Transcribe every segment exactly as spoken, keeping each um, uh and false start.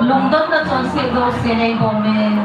Lungdonna chonset jouse nei bom e.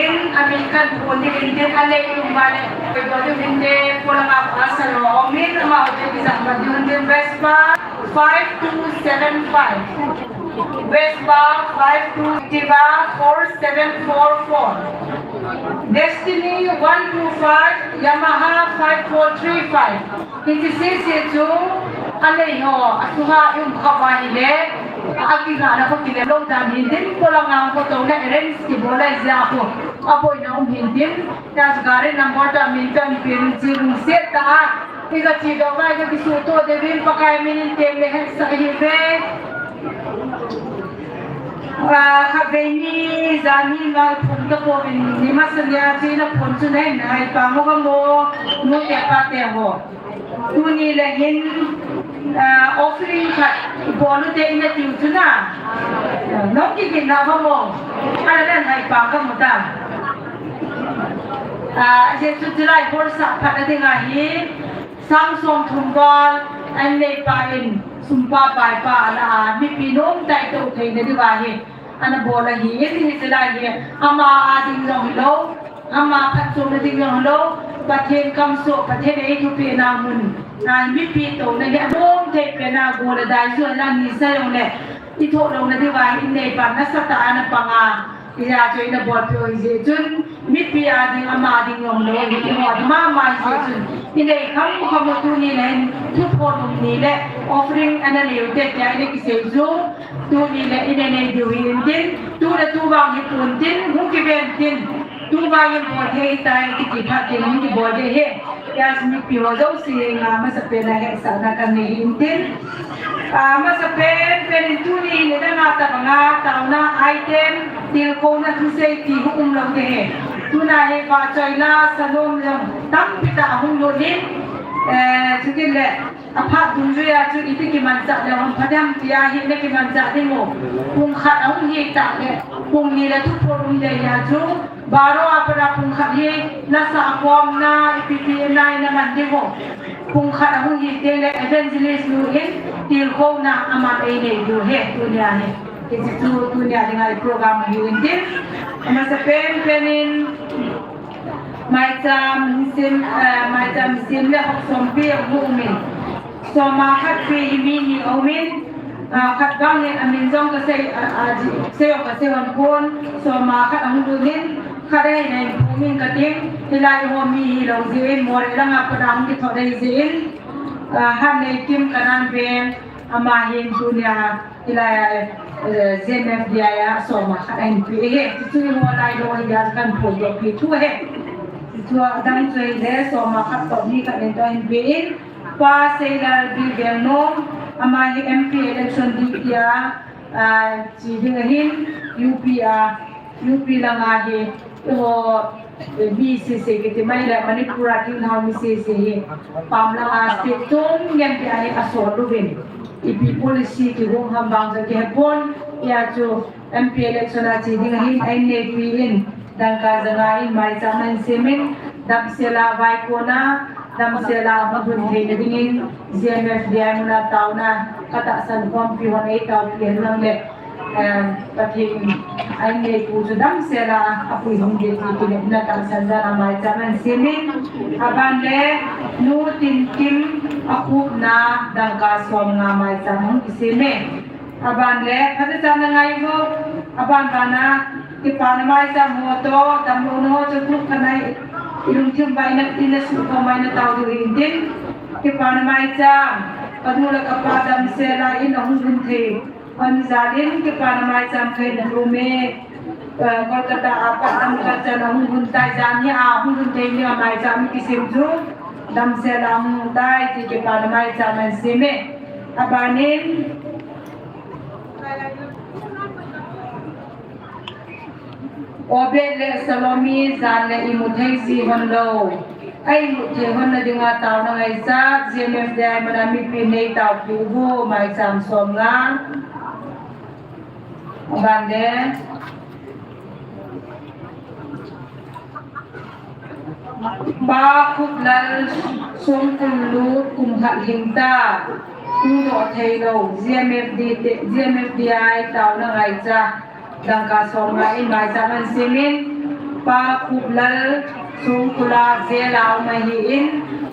In, amin kan phone ding in tin, anei um vale. Poi do ding in tin, polanga pastor ho um in, amaho te kizahmat ding in tin, Vespa five two seven five. Vespa five two, Activa four seven four four. Destiny one two five, Yamaha five four three five. Hiche sese chu anei ho, asunga i um khah uva ahile, akingahna kho kile lou dan hin tin, polanga kho touna arrange kibol lai jeh a kho, aboina um hin tin, hiche gari number toh min toh hin pen chi lungset tah a, i ga chedoh uva i ga kisuhtoh diuvin Pakai min in tem le hetsah hih uve. Ah, khatvei ni, jan ni ngai phone kapouvin, ni masa nia chu ina phone chu nahin hai pang uvam o, nu te pa te ho. Tuni le hin, ah, offering khat bol u te ina tiu chu na. Nong kigin na uvam o. Ala len hai pang kamu ta. Ah, je chu chilai bol sah phat na ding ahi. Sang som thum val, an neipa in, sum pa pai pa ana a, mipi nom tai to theina diuva hi, ana bol ahi, hiche lai hi, ama a ding jong hilou, ama phatchomna ding jong hilou, Pathen kamsoh, Pathen in eithupeh na mun, a mipi touna hi, anom thei pen a, gol a dai jong la ni sa jong le, i thoh louna diuva hi, in neipa nasatah a ana pang a, Hijeh chun ina bolpeh u hijeh chun, mipi a ding, ama ding jong lou, i hoi mama hijeh chun, i nei kham kham u tuni le hin, thuphon um ni le, offering ana nei u te tia ina kisei chu, tuni le ina nei diu hi in tin, tu le tu vang hi pon tin, hung kiven tin, tu vang in bol thei tai, kiti phat tin, hung kibol thei hi. Yes, mipi ho jouse henga masapen a hetsahna kanei in tin. Ah, masapen pen in tuni le danga tabanga taona item tilkhouna thusei ti hung um lou ding ahi. Tuna hi vahchoina sanom jong tampi tah ahung lut in, eh, chutin le aphat dungjuia chu iti kimanchah le hung pha dem tia hi na kimanchah ding u. Pung khat ahung hi tah le pung ni le thuphon um ding ahi chu. Baro a pat a pung khat hi, lasa khomna, ipi pi na ina man ding u. Pung khat ahung hi teng le evangelist nu in, tilkhouna aman einei diu ahi, tunia hi. Hiche chu tunia dinga i program hi in tin. Amasapen pen in, maicham sem, eh, maicham sem le hop sompi ahung um in. Soma khat pi hi mi ni aum in. Ah, khat vang in amin jong kasei, ah, ah, ji, sei jong kasei hon pon, soma khat ahung lut in, khat ahin ahin phung in kating, hilai ho mi hilou jeh in, Moreh langa pat a hung kithot ahi jeh in, ah, Hatneikim Kanan Veng, ama hin tunia, hilai a, eh, J M F D I a soma khat ahin pe ahi, chuchu eiho lailou ahi a kan phondoh pi thu ahi. Chuchu adang chu ahile, soma khat toh mi khat in toh ahin pe in, Pa Seilal Bilbel nom, ama hi M P election ding tia, ah, che ding ahin, U P a, U P langa hi, eiho, eh, mi sese kiti mai le, Manipur a ding nau mi sese hi, pam langa state chom ngen tia hi asol uvin. Ipi policy kihung ham vang jong kihe pon, hia chu M P election a che ding ahin, ahin neipi in. Dangka janga in maicham ahin sem in, damsel a vaikon a, damsel a hung lhun theina dingin, G M F D I muna taona, katahsan khompi hon eitaopi henlang le, eh, Pathen in ahin neipu chu damsel a, apuihom ding ti kinepna tahsan dan a maicham ahin sem in, aban le, Nu Tinkim akhupna, dangka somnga maicham hung kisem e. Aban le, phatechan na ngai uvo, aban bana, kipana maicham ho toh, damlouna ho chu tu kanai, ilungthim uva ina, ina suhkhom uva ina tao diu ahi intin. Kipana maicham, kanu le kapa damsel a ina hung lhun thei. Hon jal in, kipana maicham kahin lhum e, eh, Kolkata a pat dam khat chan ahung lhun tai, jan hi ahung lhun thei ni a maicham kisem chu, damsel a hung lhun tai, ti kipana maicham ahin sem e. Abanin, Obed le Salome, jan le imu thei ji hon lou. Aimu thei hon na dinga taona ngaichat, G M F D I muna mipi nei taopi uvo, maicham somnga. Aban le. Pa Khuplal Songkul Lut kum khat hing ta, tu doh thei lou, G M F D te, G M F D I taona ngaicha, dangka somnga in maicham ahin sem in, Pa Khuplal Songkul a jail a um ahin,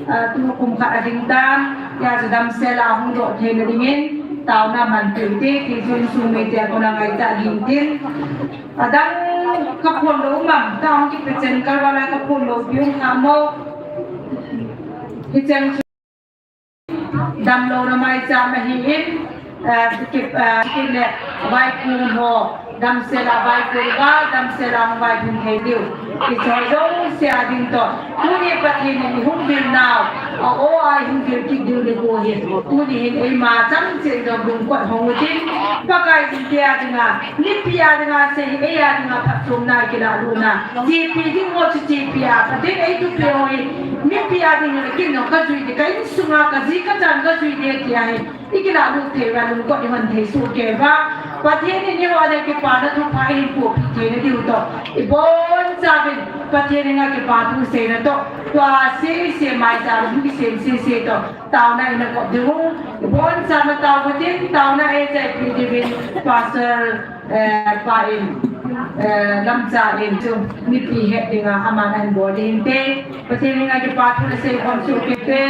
ah, tu kum khat ading tan, hijeh chun damsel a hung doh theina dingin, taona manpeh ute, ti chu insung mite a kona ngaichat ding tin. Adang kaphondoh um am, tahung kipe chen kalval a kaphondoh pi um kha mo. Hicheng chu damlouna maicham ahin, eh, ki, eh, kile vaikun ho, damsel a vaikun uva, damsel a hung vaikun thei diu. Hiche jouse a ding toh, tuni Pathen in ihung vil nau, a-o a ihung vil kit diu nikho hi. Tuni hin eima chang cheh jong lungkot hong utin, Pakai jingte a dinga, mipi a dinga sei, ei a dinga phatchomna kilah luna. Chepi ding ho chu chepi a, Pathen ei thupeh ho hi, mipi a ding le kin jong kajui ding, ka insunga kaji kachan kajui ding ti ahi. Ikilah lut thei uva, lungkot ihon thei soh kei uva. Pathen in eiho a ding kipana thupha eihin pohpeh theina diu toh, ibonchauvin Pathen henga kipa thu seina toh, tua sese maicham hung kisem sese toh, taona ina kop diu. Ibonchauvin tao utin, taona eichaipi diuvin, Pastor, eh, pa in, eh, Lamcha in chu mipi het dinga aman ahin bol ding hinte. Pathen henga kipa thu nasei khom soh kei ute.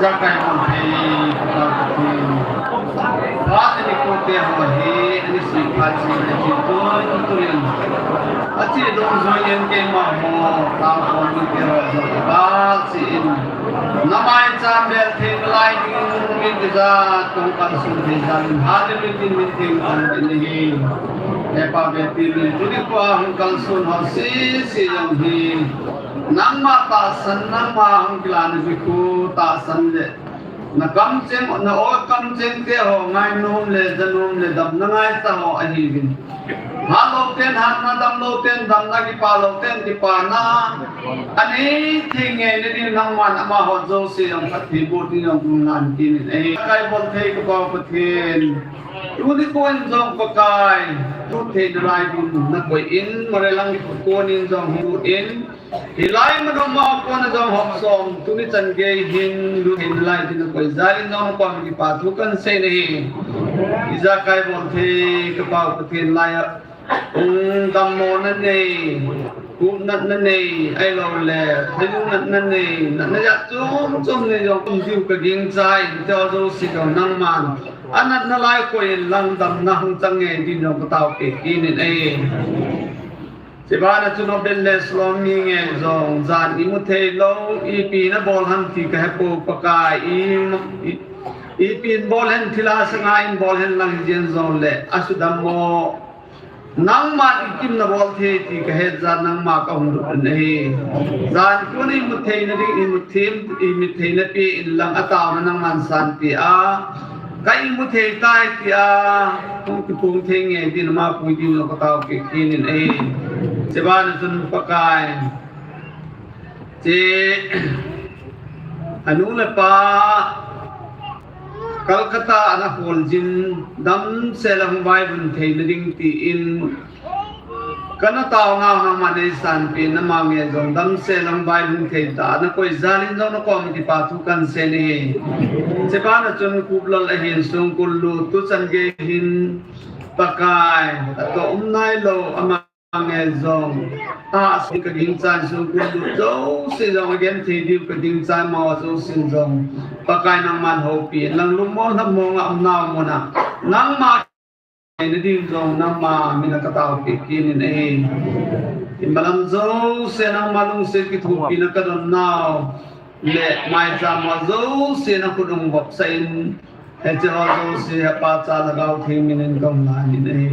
Jakai Bol thei, Pathen. Phat ani kote ho hi, ani si phat si le chi tui tui in. Achi dong jui in keima ho, tao kon mite ho jong ba si in. Namai cham bel thei lai ding, min tija tong kalsun thei jal in, hallelujah din min theng kon din hi. He Pa, be ti min tuni ko a hung kalsun ho si si jong hi. Nangma tahsan, nangma hung kila na bikhu tahsan le. Na kamcheng, na o kamcheng te ho, ngainom le, janom le, damna ngaita ho ahiuvin. Hatlou ten hatna, damlou ten damna, kipalou ten kipana. Anei thei ngeina ding nangman amaho jouse jong phatthei boh ding jong hung ngan tin in. Ahi, Jakai Bol thei ka Pa Pathen. Tuni kon jong Pakai, lut thei nalai ding nakoi in, Mare lang kon in jong lut in. Hilai mun a ma kona jong hop som, tuni chan gei hin lut thei nalai ding nakoi jal in jong nakoma kipa thu kan sei nahi. Ijakai Bol thei ka Pa Pathen, lai a, um, dammo na nei, kup natna nei, ahilou le, thailu natna nei, natna jat chom chom nei jong um diu ka gingchai, te ho jouse jong nangman anatna lai koi in lang damna hung chang ngei ding jong ka taopi kit in ahi. Chubana chun Obed le Salome nge jong, jan imu thei lou, ipi nabol ham ti kahepoi Pakai, i, i, ipi nabol hen, thilha sanga nabol hen lang hijeng jongle, asudammo. Nangman ikim nabol thei ti kahet jeh a nangma kahung lut nahi. Jan kon imu theina ding, imu them, imu theina pi in lang ataona nangman sanpeh a. Ka imu thei tai tia, hung kipung thei nge din ama pui din jong ka taopi kit in ahi. Chubana chun Pakai. Che, anu le apa, Calcutta ana hol jin, damsel a hung vaivun theina ding tin, Kana taona nangman neisanpeh, nangma nge jong damsel a hung vailhung thei tah a nakoi jal in jong nakoma kipa thu kan sei nahi. Chubana chun Kuplal ahin songkul lut, tuchan gei hin Pakai, atoh um nailou, ama nge jong. Asa ka gingchan songkul lut jouse jong agenthei diu ka gingchan, amaho jouse jong. Pakai nangman houpi in lang, lungmong lhamong a um nau mun a. Nangma na ding jong nangma min a ka taopi kit in ahi. Imalam jouse nangma lungset kithopina ka don nau le maicham ho jouse na khut hung vopsah in, hiche ho jouse Hepa, Cha, Lhagao Theng min in ka hung ngan in ahi.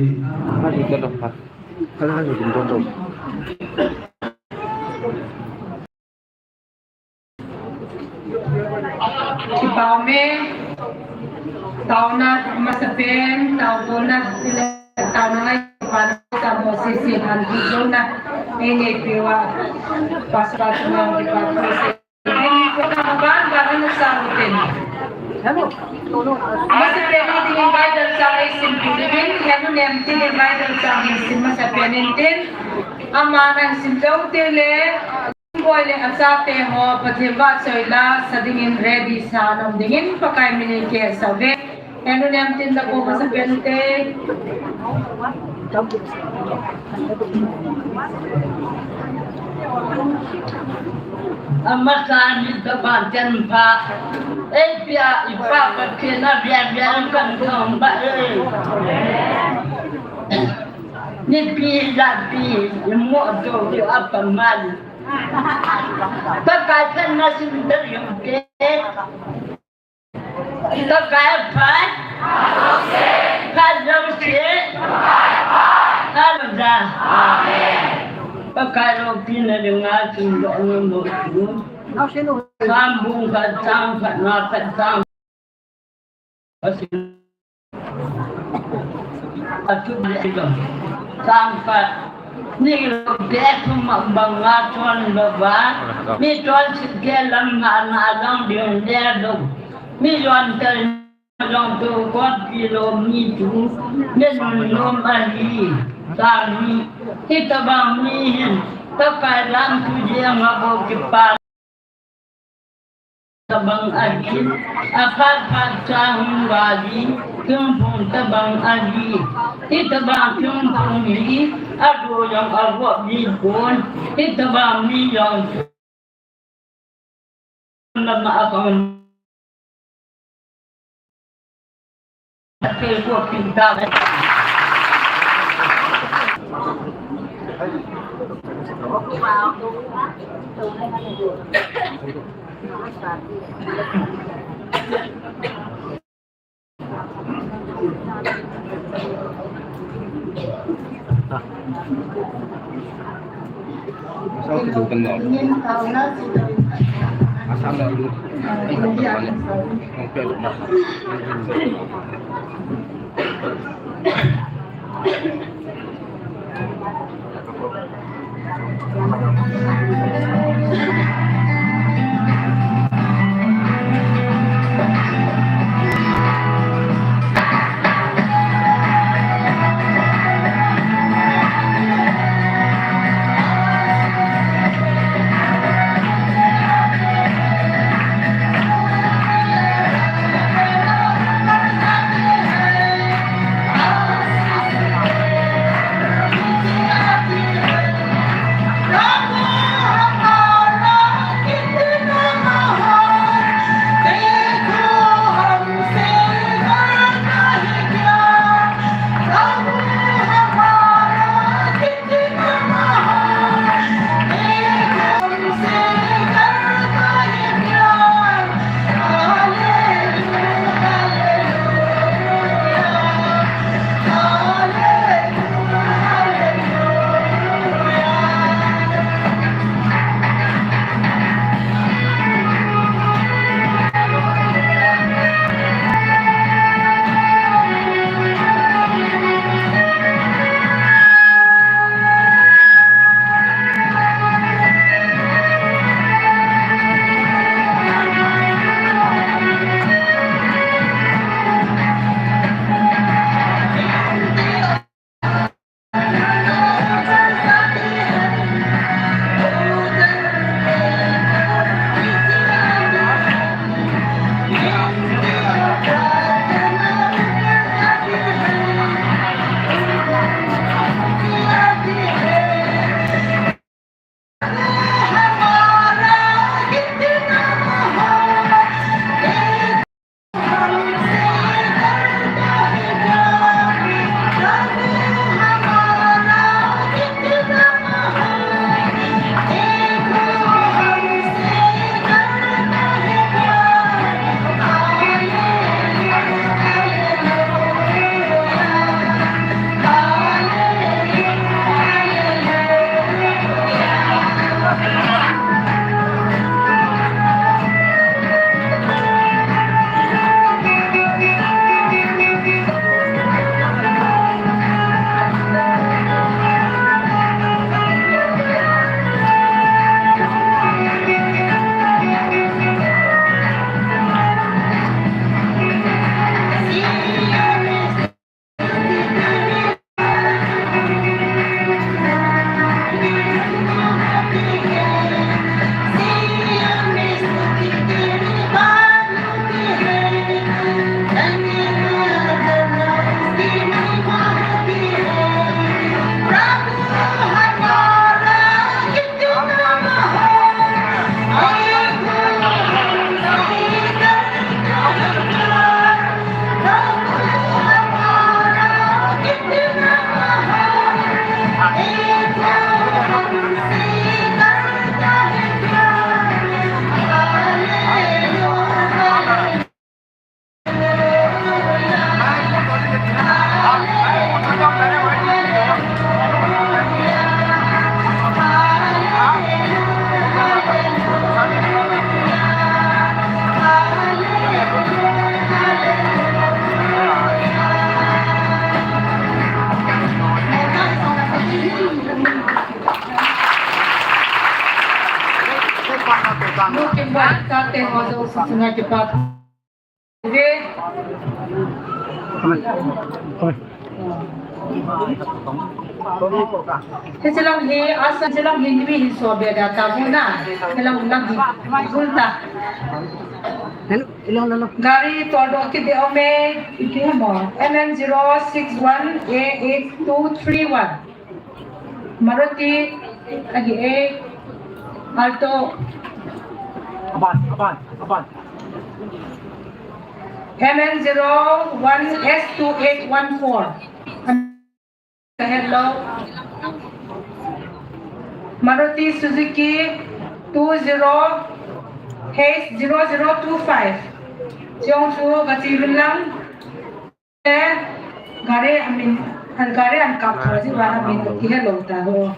Kipa ume, taona masapen, taona, taona ngai, kipa na sa mo si si han ki jona, ei nei piwa, pastor na kipa ko se, ei nei ko na ban ban na sa mo ten. Masapen ni ding Bible sa ei sim pin, henu nem tin Bible sa ei sim masapen in tin, ama nan sim jou te le, Boi le achate ho, Pathen vahchoi la sa dingin ready sa nom dingin Pakai min in kihetsah uve. Henu nem tin la ko masapen te. Amasa ni taba ten pa. Ei pia i Pa Pathen a via via kan thong ba e. Nipi lapi, imo to, yo apa mal. Pakai kan na sim der yung te. Pakai pan. Kan jong se. Kan da. Pakai lo pina de nga sim do no mo tu. Sam bung ka sam ka na ka sam. Atu bilang. Tangka. Ni lo de tu ma banga tuan baba. Mi tuan si ke lam na na long ding de lo. Mi yuan tel long tu kot ki lo mi tu. Ni lo lo ma hi. Tang ni. Kita bang ni hin. Takai lam tu je ma bo ki pa. Tabang ahi, aphat phat cha hung vali, thingphung tabang ahi, hitabang thingphung hi, adu jong avoh dipon, hitabang mi jong lama akong Nukin ba, kate mo sa sunga kipa. Ve. Amen. Amen. Hiche lam hi, asa hiche lam hi, ni mi hi so be da ta bu na. Hiche lam lam hi, bul ta. Hello, hello, hello. Gari tol doh kit ding aume, iti mo. M N zero six one A eight two three one. Maruti, ahi e, Alto. Aban, aban, aban. M N zero one S two eight one four. Hello. Maruti Suzuki two zero H zero zero two five. Chong chu gachi lang. Gari amin, an gari an kap tho ji wa amin ti hello ta ho.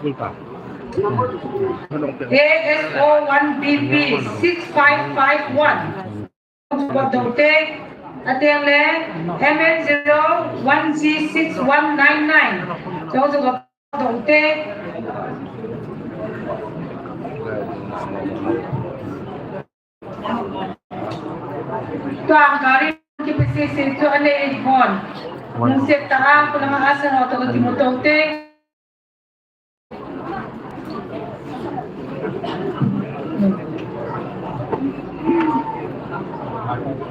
A S O one B P six five five one. Ko do te, ateng le M N zero one G six one nine nine. Chong chu ko do te. Tua gari kipasisi chu anei hon. Nung sep ta a, ko langa asa ho to kimu to te.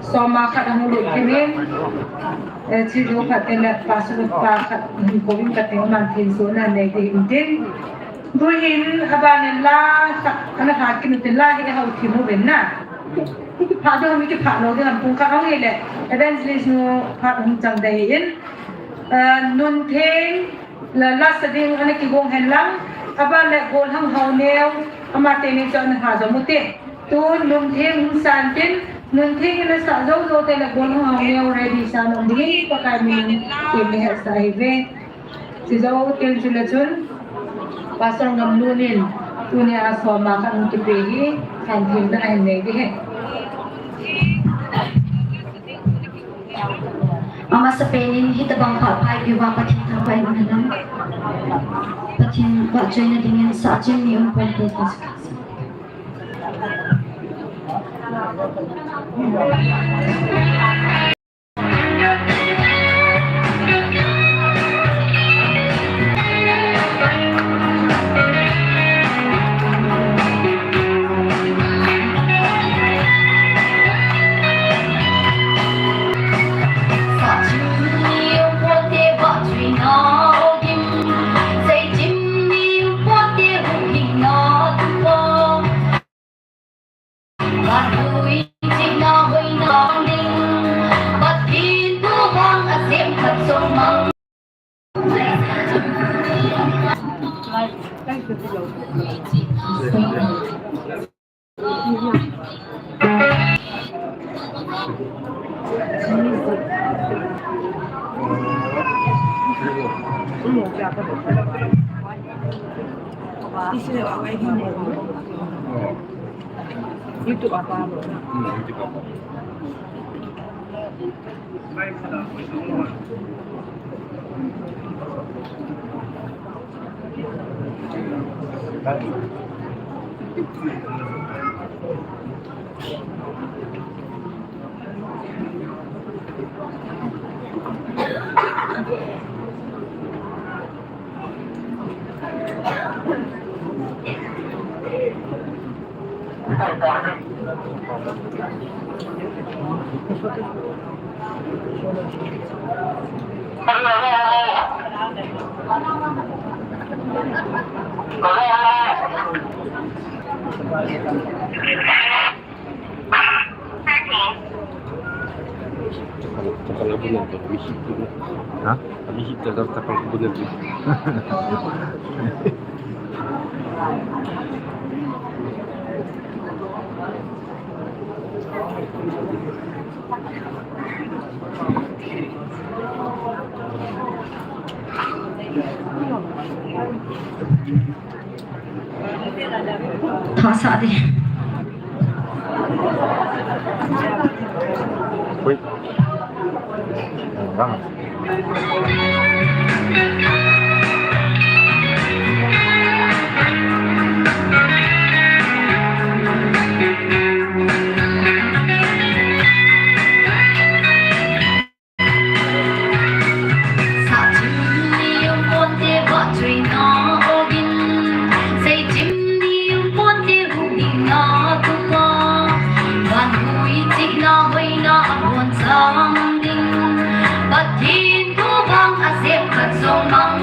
Soma khat ahung lut kit in, eh, chi jo khat te le pa su pa khat hin ko in ka teng man thin so na nei te in tin. Tuhin, aban in la, ana ha kinu te la hi hau thim uvin na. Pha do mi ki pha lo de lam pung kha hung hi le, evangelist nu pha hung chang de hin. Eh, nun theng, la, la sa ding ana kigong hen lang, aban le gol hang hau neo, ama te ni chon ha jo mu te. Tu nun theng hung san tin, nun theng in la sa jo jo te le gol hang hau neo ready sa nom ding, Pakai min in, te ni he sa hi ve. Chi jo tel chu le chun, Pastor Ngamlun in, tunia soma khat hung kipe hi, khan thim na ahin nei ding ahi. Amasapen in hitabang phat pha eipeuva Pathen thangvah in um hen lang. Pathen vahchoina dingin Sahching mi um ponte. YouTube apa? Hmm, YouTube apa? Ha? Tha sah ding. Ui. Vâng. Pathen thu vang a sep khat jong mang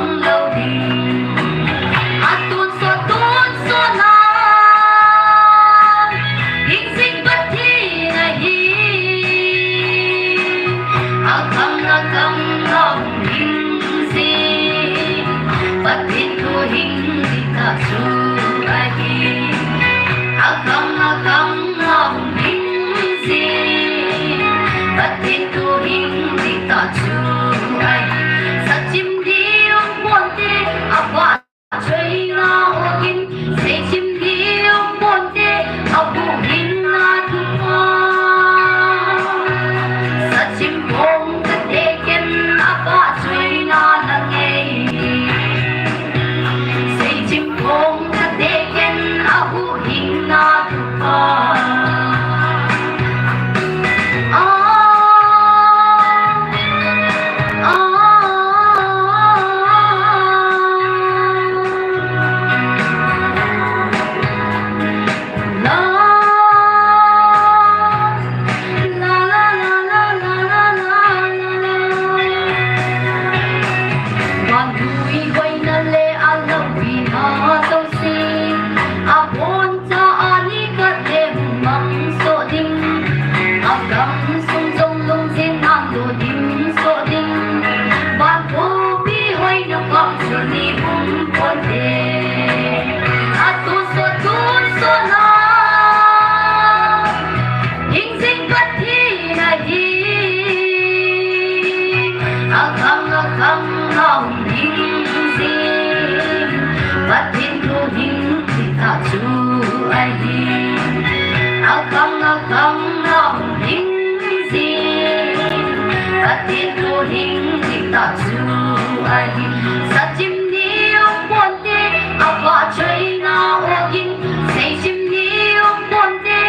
Sachim ni um ponte, avahchoina ogin. Seichim ni um ponte,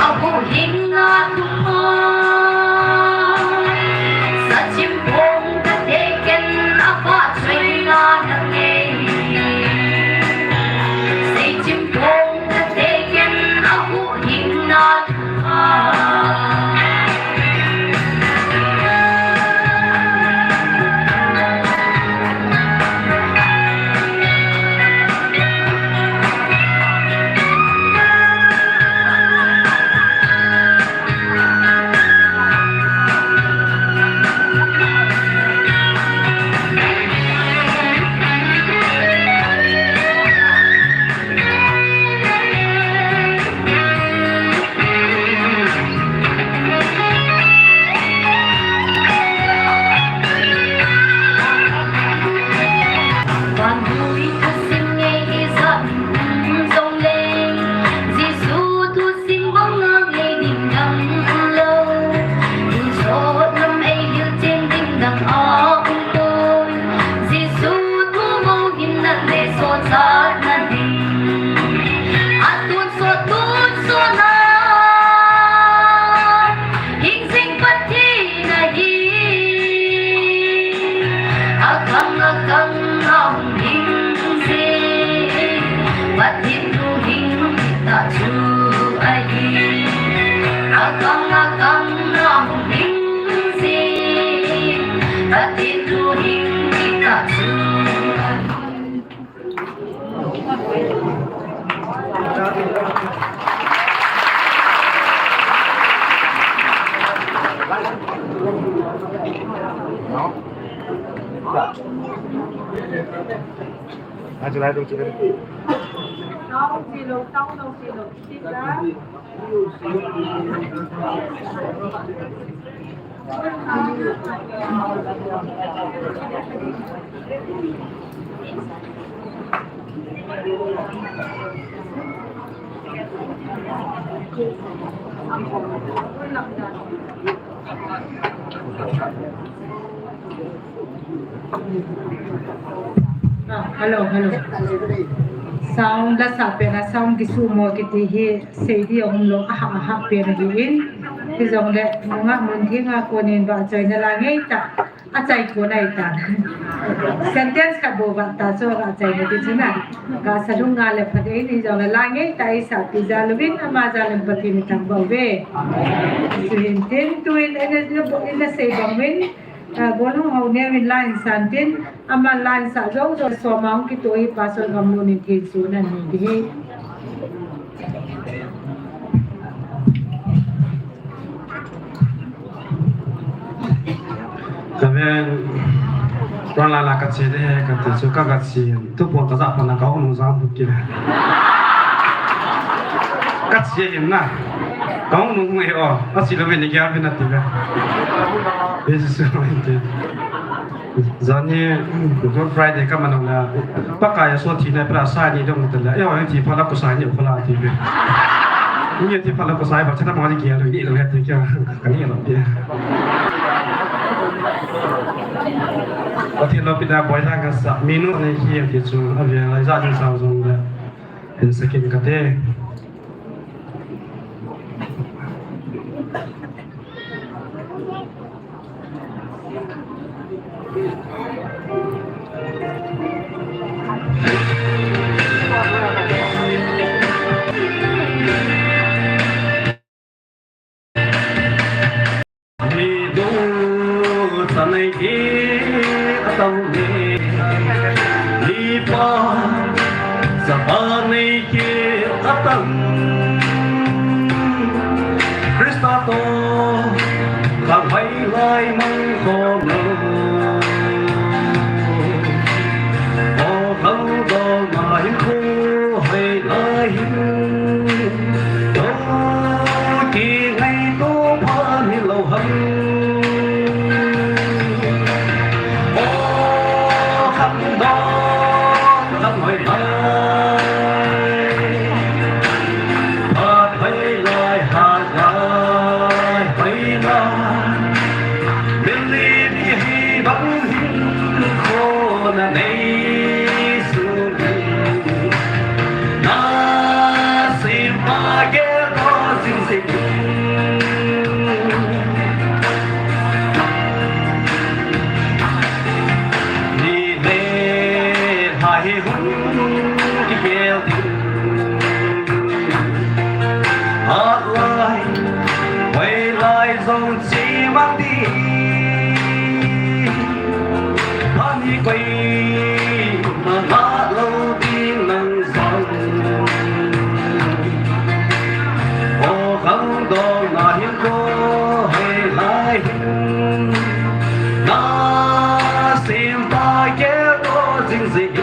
ahuhhingna thupha. Sachim pong kate ken, avahchoina nange. Seichim pong kate ken, ahuhhingna thupha. Vanui thusim ngei ijat jongleng, Jesu thusim banga ngei ding dang umlou. Tonsot lam eihil chen ding dang aumpoi. Jesu thu mong hin nale sochatna ding. Atonsot tonsot na. Hingjing Pathen ahi, akhang akhang a hung hingjing. Pathen thu hing tah chu ahi, akhang akhang a hung hingjing. Pathen thu hing tah chu ahi. Ah, hello, hello. Sound la sa pen a sound kisumo kiti hi. Seidi aumlou, ahah, ahah pen ahin. Hijongle, nungah mun theng a konin vahchoina la ngeitah, achai kon ahitan. Sentence khat bou vah ta chu vahchoina ti chu na. Kasa lung nga le phat ahin, hijongle la ngeitah eisah pi jal uvin, ama jal in Pathen ithangvah uve. Chuin tin, tuin, ina, ina sei bang uvin, Ah, Golhang ho neo in la in san tin, ama la in sa jong jong soma hung kitoh hi Pastor Gamlun in thil su nan ni di hi. Kaven, ron la la kache de, kati chu ka kache, tu pon ka ja pon na ka hung nung jam bu ki. Kache hin na, ka hung nung ngai o, kache lo ve ni gya ve na ti ve. Jesu, Jani, Good Friday ka man la, Pakai a so thi na pra sa ni dong ta la, e o thi pha la ko sa ni pha la ti ve. Ni thi pha la ko sa ba cha ta ma ni gya lo ni lo ya ti kya, ka ni lo ti. Pathen loupina boina kasa, minu ni hi ti chu, ave lai ja ni sa jong le, in second kate. Ni du sa nei ki a tau ni, ni pa sa pa nei ki a tau. Krista to khang hai lai mang khom lo. O khang do ma hin khu hai lai hin. Do ki ngai to pha ni lo ham. O khang do khang hai lai. Phat hai lai ha lai hai lai. Believe ye hi Song chi mang di, ani koi ma la lo di nang song. O khang dong na hin ko hei lai hin, na sim pa ke ko jing jing.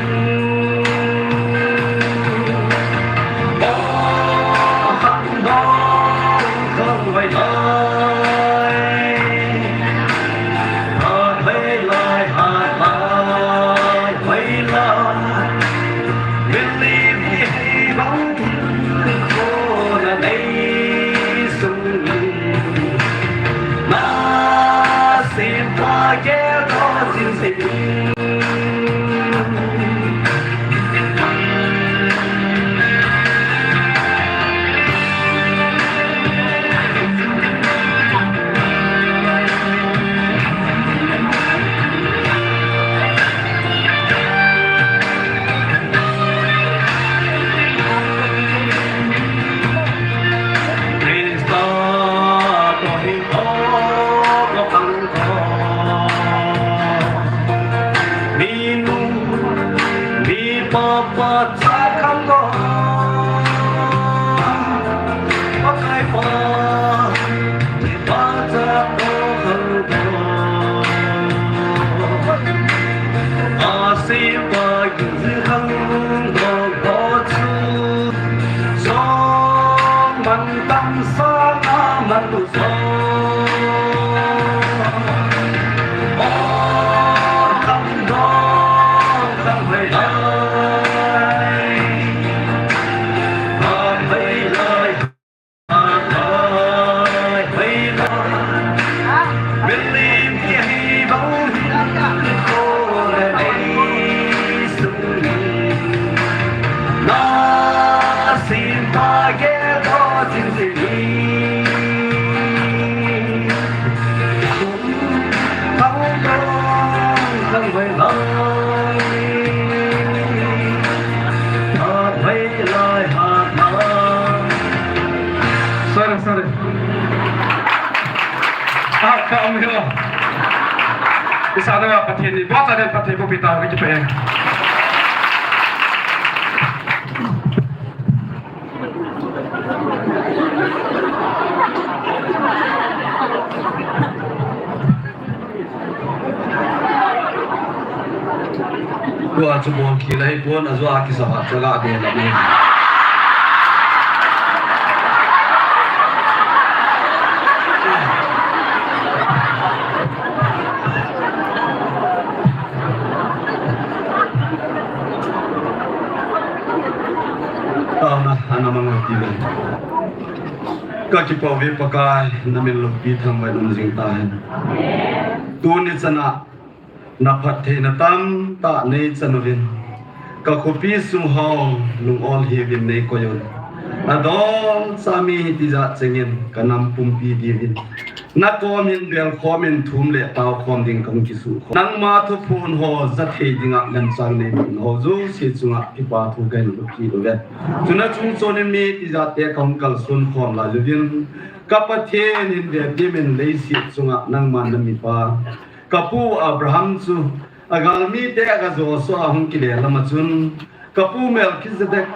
Sorry, sorry. Ah, ka um hilo. Isa na Pathen ni, bota den Pathen ko pita ko kipe. Tua chu bol khi lai pon a zua kisa va chaga de la ni. Taona ana mang ti le. Ka kipah uve Pakai, na min loupi thangvah in um jing tahen. Tuni chana na phattheina tamtah nei chan uvin, ka khopi sung ho lung-ol hiuvin nei koi un. Adolcha mi hiti jat chengin ka nam pumpi diuvin, na kom hin bel khom in thum le tao khom ding ka hung kisuh khom. Nangma thuphon ho ja thei dinga lemchang nei mun ho jouse chunga kipa thu ka hin lut kit uve. Chuna chung chon in mi tijat te ka hung kalson khom lai uvin, ka Pathen hin ve dimin leiset chunga nangman na mipa ka pu Abraham chu a galmi te a ka Joshua hung kile lam a chun, ka pu Melchizedek,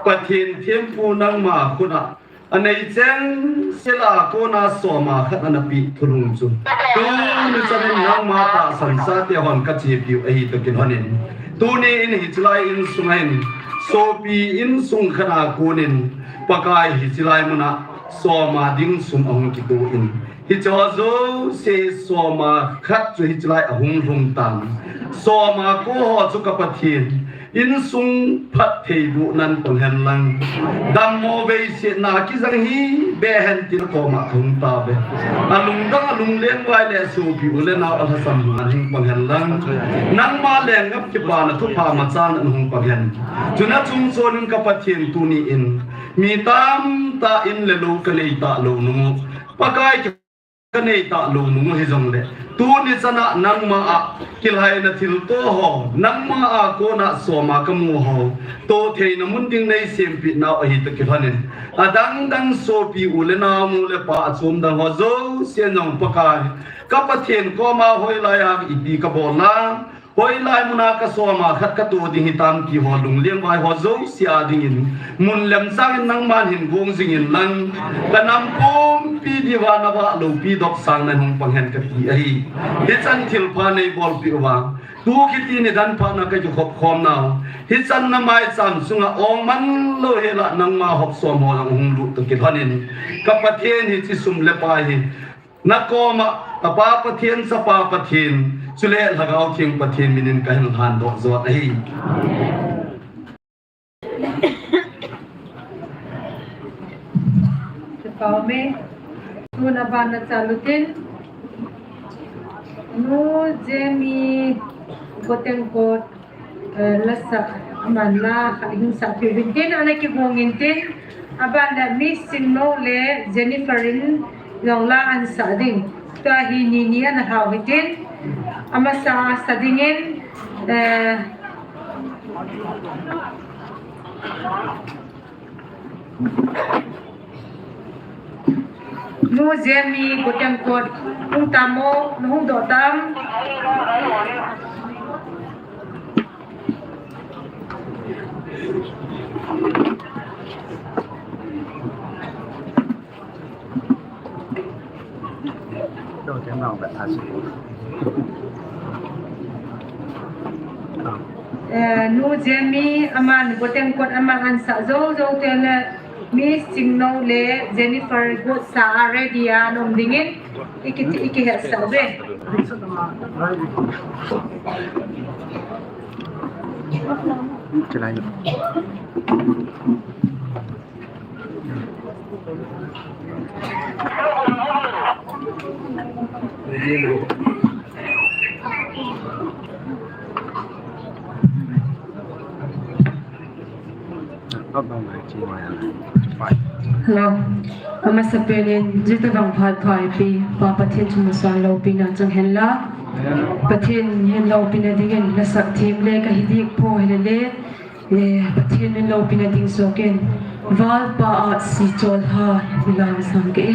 Pathen thempu nangma khut a a nei cheng sela kona soma khat ana pi thulhung chu, tuni chan in nangma tahsan sa te hon ka chepiu ahi toh kilhon in, tuni in hiche lai insung a hin sopi insung khat a kon in Pakai hiche lai mun a soma ding sum ahung kito in, hiche ho jouse soma khat chu hiche lai ahung lhung tan. Soma ko ho chu ka Pathen, insung phattheiboh nan pang hen lang, dammo veisetna kijang hi beh hen tin koma kahung tauve. A lungdang a lungleng vai le sopi u le nao a lhasam hung nan hung pang hen lang, nangma lenggam kipana thupha machal nan hung pang hen. Chuna chung chon in ka Pathen tuni in mi tamtah in le lou ka nei talou nung u, Pakai ki kanei talou nung hijongle, tuni chana nangma a kilhaina thilto ho, nangma a kona soma kamu ho, toh theina mun ding nei sempeh nau ahi toh kilhonin, adang dang sopi u le nau, nu le pa achom dang ho jouse jong Pakai, ka Pathen koma hoilai a ipi kabol a, hoilai muna kasoma khat katoh ding hitam ti ho, lungleng vai ho jouse a dingin, mun lemchangin nangman hin gong jingin lang, kanam pumpi diuva navah loupi dohsang na hung pang hen kati ahi. Hichan thilpha neibolpeh uva, tu kiti nidan phatna kakikhop khom nau, hichan namaicham sunga ong manlou hela nangma hopsom ho jong hung lut toh kilhonin, ka Pathen hiche sum le pai hi nakoma, Tapa Pathen, Chapa Pathen, chule Lhagao Theng Pathen minin kahin lhandoh jot ahi. Kipah e, tun aban nachalutin, Nu Jemi Gotengkot, eh, lasa, aman la, hin sah peh uvin tin, ana kigong intin, aban le Miss Chingno le Jennifer in jong la ahin sah ding. Tua hi ni ni ana lhau hitin, amasa a sa dingin, eh, Nu Jemi Gotengkot, hung tam o, nahung doh tam? Eh, Nu Jemi, aman Gotengkot, aman ahin sah jou jou teng le, Miss Chingno le Jennifer gotsa a ready a ana um dingin, iki, ikihetsah uve. Hello. Amasapen in, jutobang phat pha eipe, Pa Pathen thumna sang loupina chang hen la. Pathen hin loupina dingin, lasak them le kahi dik poi hile le, eh, Pathen min loupina ding soh in, Valpa a Sichol ha, ilang sang ke.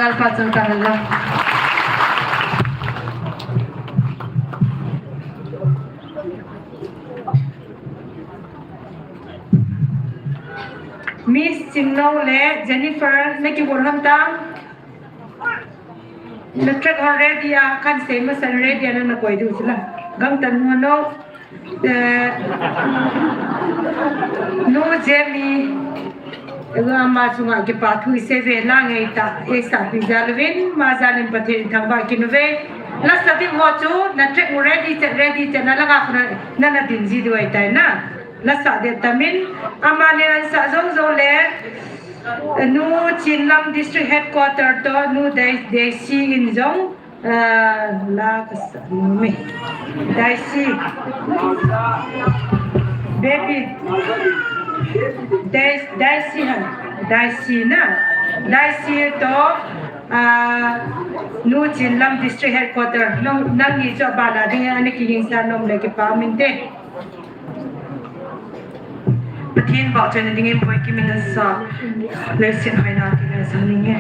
Lalpa chang ta hen lang. Miss Chingnong le Jennifer, na kibol ham tang. Na track ho ready a, kan sei masa ready a, na na koi diu chu la. Gangtah nu no. Eh, nu Jemi, eh, ama chunga kipa thu i sei ve lang ei ta, ei sa pi jal uvin, ama jal in Pathen thangvah kin uve. Lasa ding ho chu, na track ready chet, ready chet, na langa khun na, na na din ji diu ahi tai na. Lasa de tamin, ama le an sa jong jong le, eh, nu Chinlam District Headquarter to, nu Dei, Deisi in jong, Ah, la ka sa, mi. Daisy. Baby. Dais-, Daisy ha. Daisy na. Daisy to, ah, nu Chinlam District Headquarter. Nang, nangni chu bana ding, ani kihing sa nom le kipa min te. Pathen vahchoina dingin Boikim in ansa, leiset hoina dingin ansa ninge.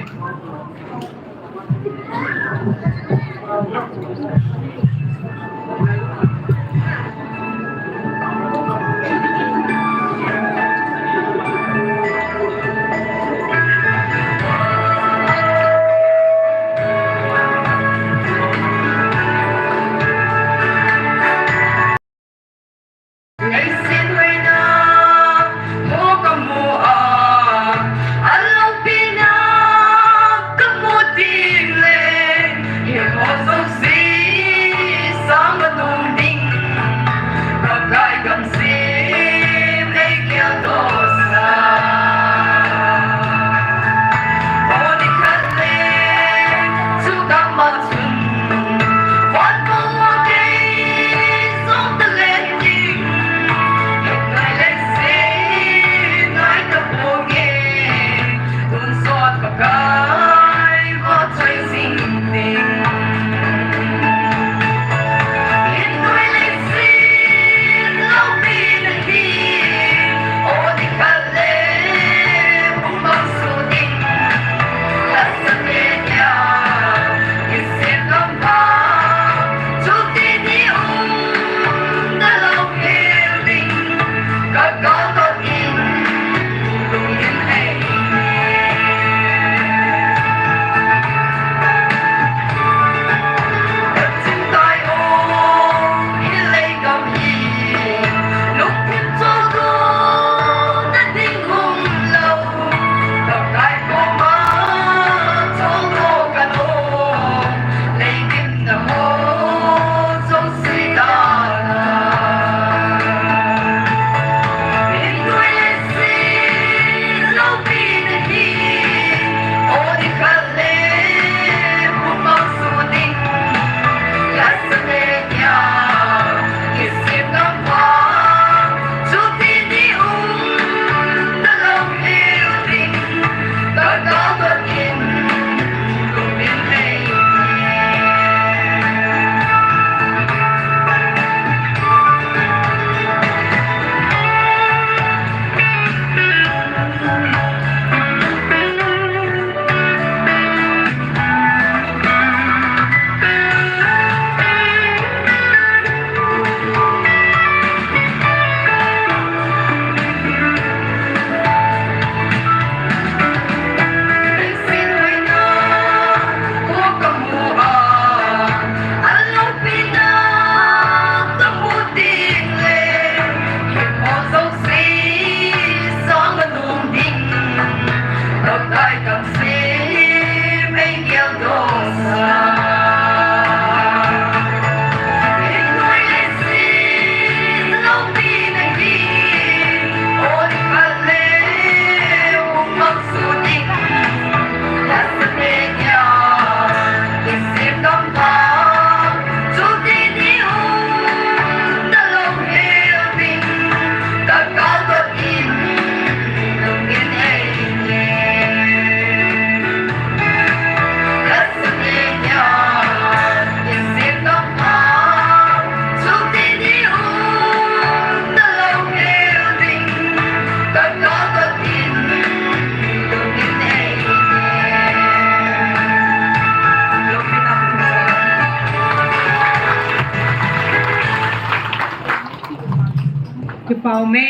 Me.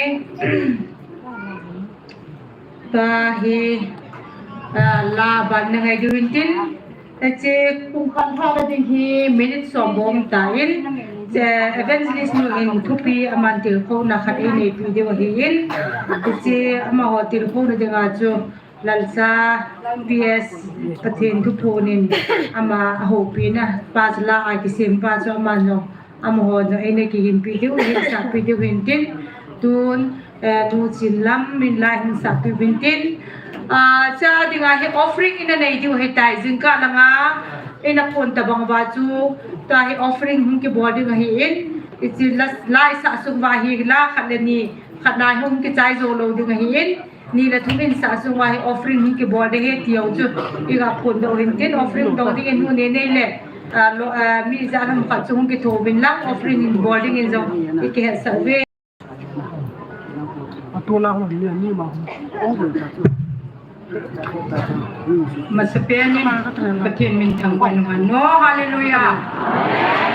Tua hi, ah, la ban na ngai diu hintin. Hiche pung khat lha ding hi minute som bou um tan. Hiche evangelist nu in thupi aman tilkhouna khat eineipi diu ahin. Hiche amaho tilkhouna dinga chu Lalcha P S Pathen thuphon in ama ahoupina pa chu la a kisem pa chu aman jong amaho jong eina kigimpi diu, hinsahpi diu hintin. Tun, eh, Nu Chinlam in la hinsahpi hintin. Ah, cha dinga hi offering ina nei diu ahitai, jingkah langa ina phon tabang uva chu, tua hi offering hung kibol ding ahin, hiche la, la isah sung uva hi la khat le ni, khat na hung kichai jou lou ding ahin, ni le thum in sah sung uva hi offering hung kibol ding ahi tiu chu, iga phondoh hintin offering dou ding in nu Nenei le, ah, lo, ah, mi ijat ham khat chu hung kitho uvin lang offering in bol ding in jong ikihetsah uve. Masapen in Pathen min thangvah in um hen. Oh, hallelujah.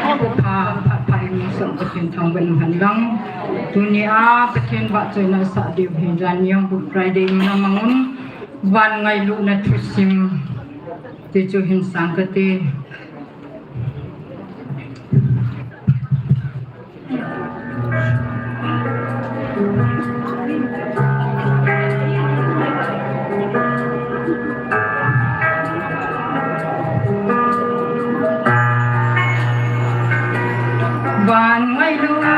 Pha, pha, pha, in song Pathen thangvah in um hen lang. Tunia Pathen vahchoina sah diu hi jan jong Good Friday in na mang un. Van ngailutna thusim ti chu hin sang kate. Van ngailutna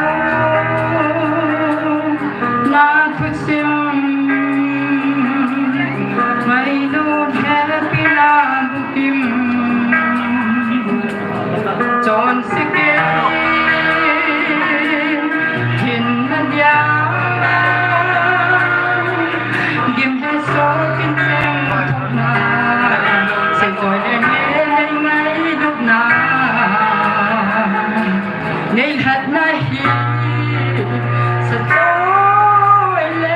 thusim, ngailut hepi la bukim. Chonse kei hinna dia, gimhesoh kin chengthokna, seichoi le nei ngailutna, nei hatna hi seichoi le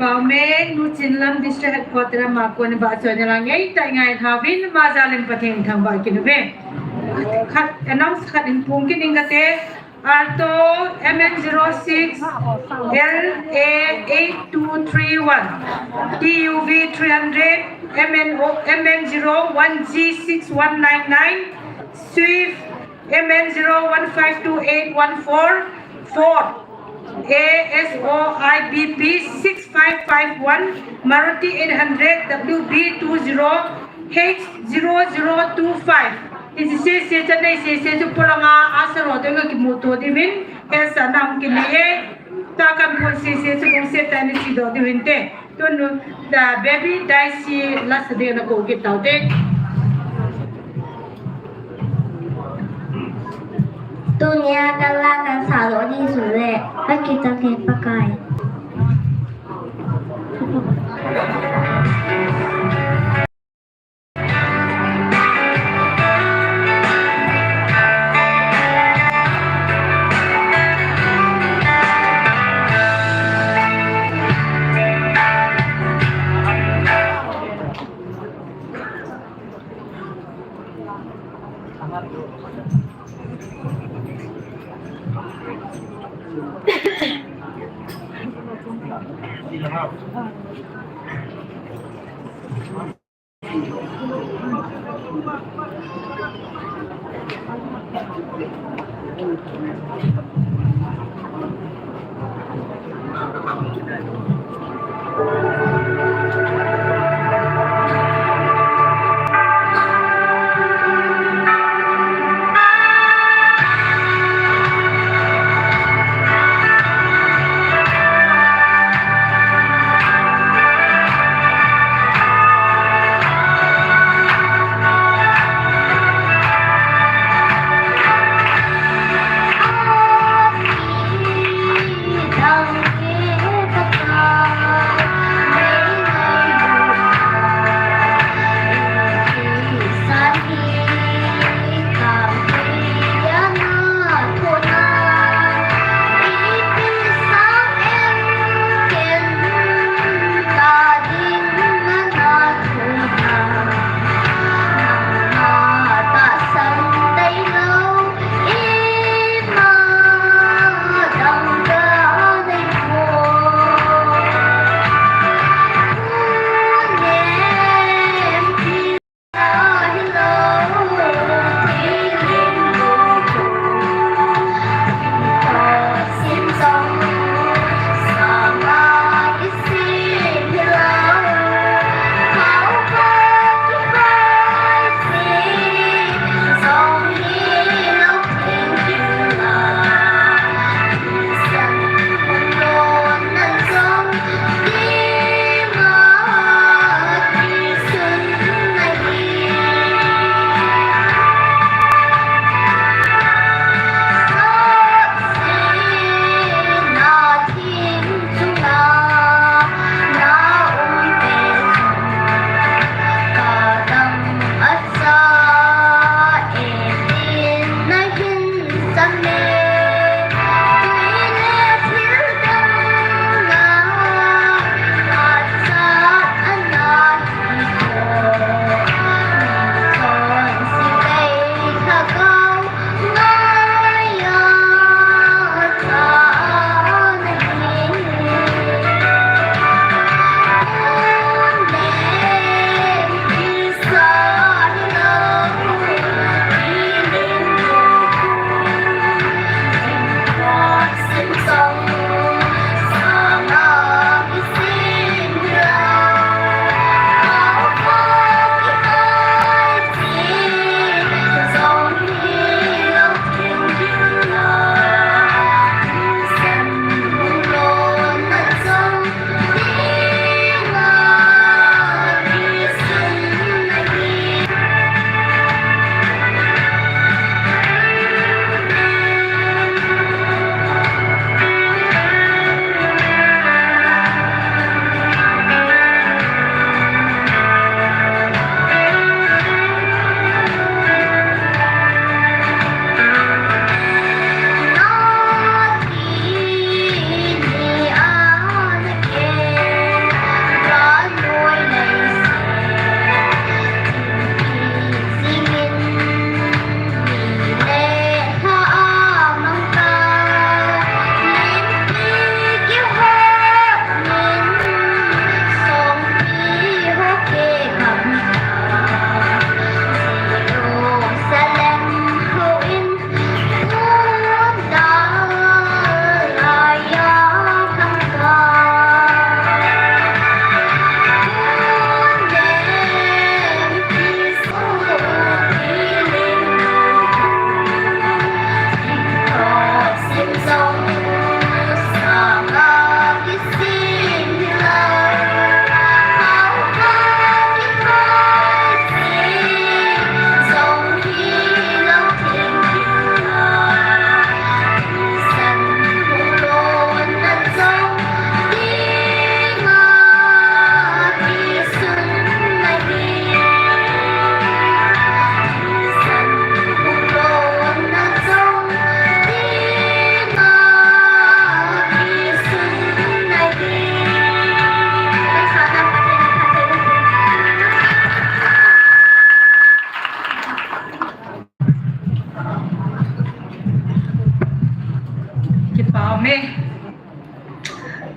Pau me, Nu Chinlam District Headquarter a ma kon ba chon la ngai tai ngai thauvin ma jalim Pathen thangvah kit uve. Khat announce khat in pung kit ing kate. Alto M N zero six L A eight two three one, T U V three hundred, M N O, M N zero one G six one nine nine, Swift M N zero one five two eight one four, Ford A S O I B P six five five one, Maruti eight hundred W B two zero H zero zero two five. Hiche sese chanei sese chu polanga asaro tenga kimuto diuvin, hesa nam kinei e. Takan pon sese chu lungset tah in ichidoh diu hinte. Tun, the baby Daisy lasa ding na kou kit taute. Tunia kala kan salo di sule, pakitang ke Pakai.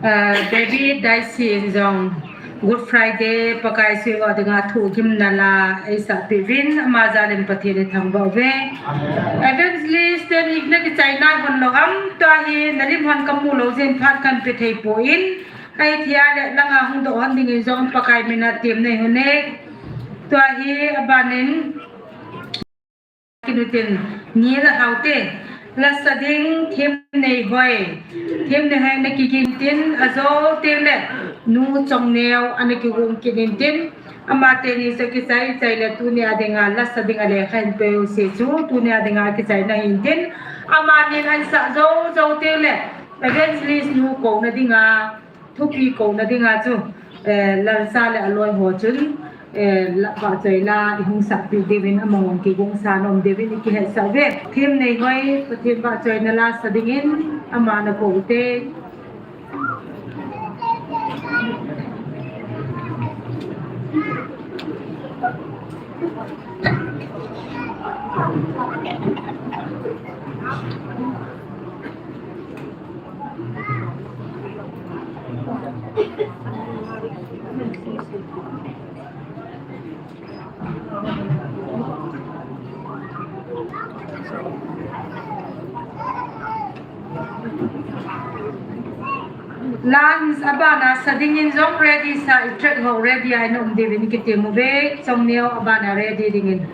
David Daisy in jong Good Friday Pakai sui ho dinga thu gimna la eisah peh uvin ama jal in Pathen ithangvah uve. Evangelist ten ina kichai nai hon lou ham, tua hi nalim hon kamu lou jeh in phat kahin pe thei poi, ahithei le langa hung doh hon dingin jong Pakai mina tem nei hon e. Tua hi abanin Kinutin, Ni Lalhaote, lasa ding Themneihoi. Themneihoi na kigin tin, ajou teng le Nu Chongneo ana kigong kit in tin, ama teni chu kichai chai le tuni a dinga lasa dinga lekha hin pe u se chu, tuni a dinga kichai na hin tin, amanin ansah jou jou teng le Evangelist nu kouna dinga, thupi kouna dinga chu, eh, lalsa le aloi ho chun, eh, la, vahchoi la ihung sahpeh diuvin amahon kigongsa nom diuvin ikihetsah uve. Themneihoi, Pathen vahchoina la sa dingin ama nakou te. Lance abana sa dingin jong ready sa, i track ho ready a ina um diuvin kitem uve, Chongneo abana ready dingin.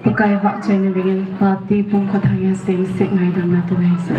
Pakai vahchoina dingin party pumkhat hang a seng sek ngaidam na tu nei sa.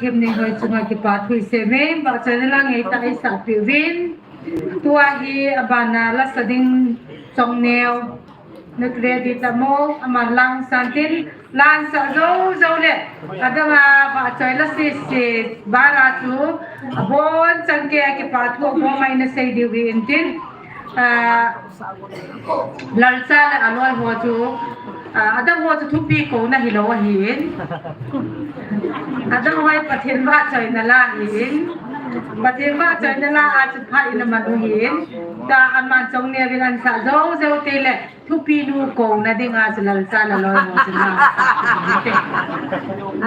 Himnei hoi chunga kipa thu isei uvin, vahchoina la ngeitah a eisah peh uvin. Tua hi abana lasa ding Chongneo, na credit amo, aman la hung san tin, la hung sah jou jou le, adang a vahchoi la sese, bara chu, abon chan geiya kipa thu abon mai nasei diu hi in tin, ah, Lalcha le aloi ho chu, ah, adang ho chu thupi kouna hilou ahin. Adang ho hi Pathen vahchoina la ahin. Pathen vahchoina la a chu phat in aman u ahin. Tua aman Chongneo vin ansah jou jou teng le thupi nu kouna dinga chu Lalcha le aloi ho chu na.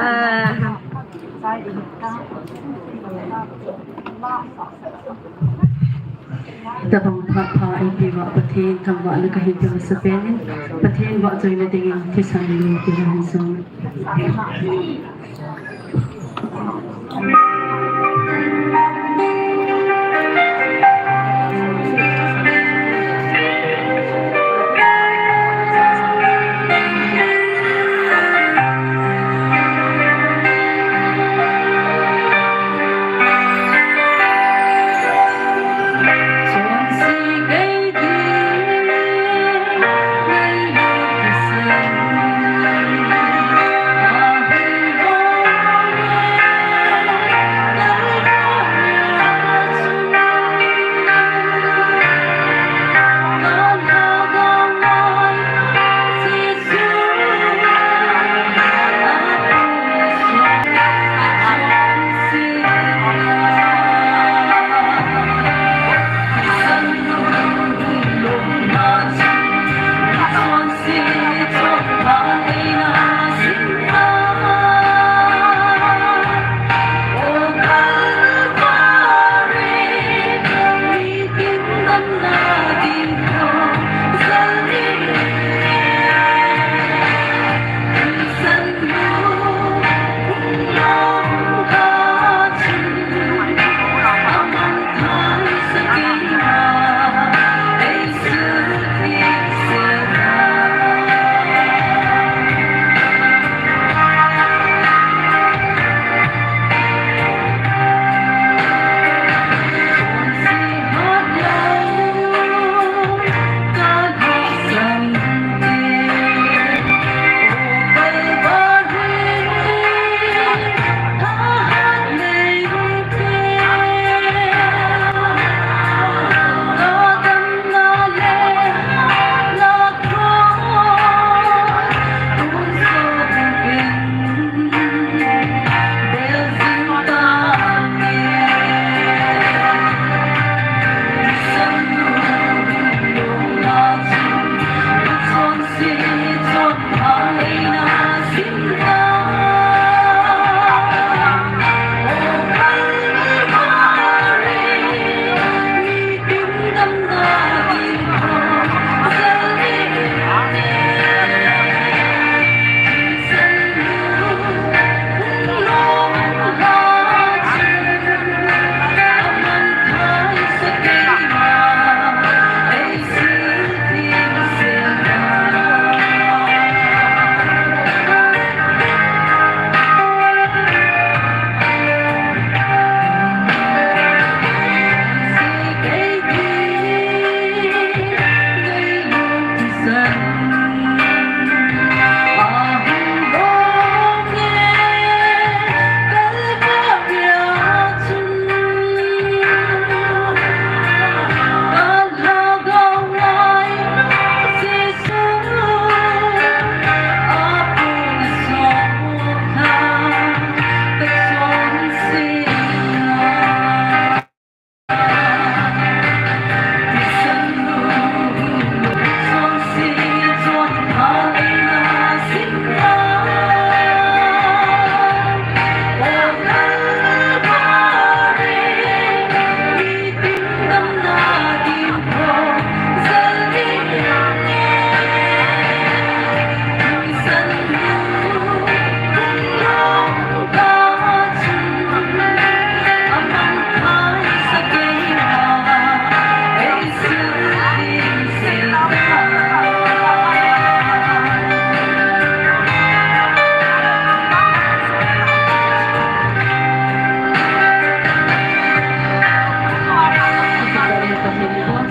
Ah. Tabang phat pha eipeuva Pathen thangvahna kahin pe masapen in, Pathen vahchoina dingin thisan nei tiu hen.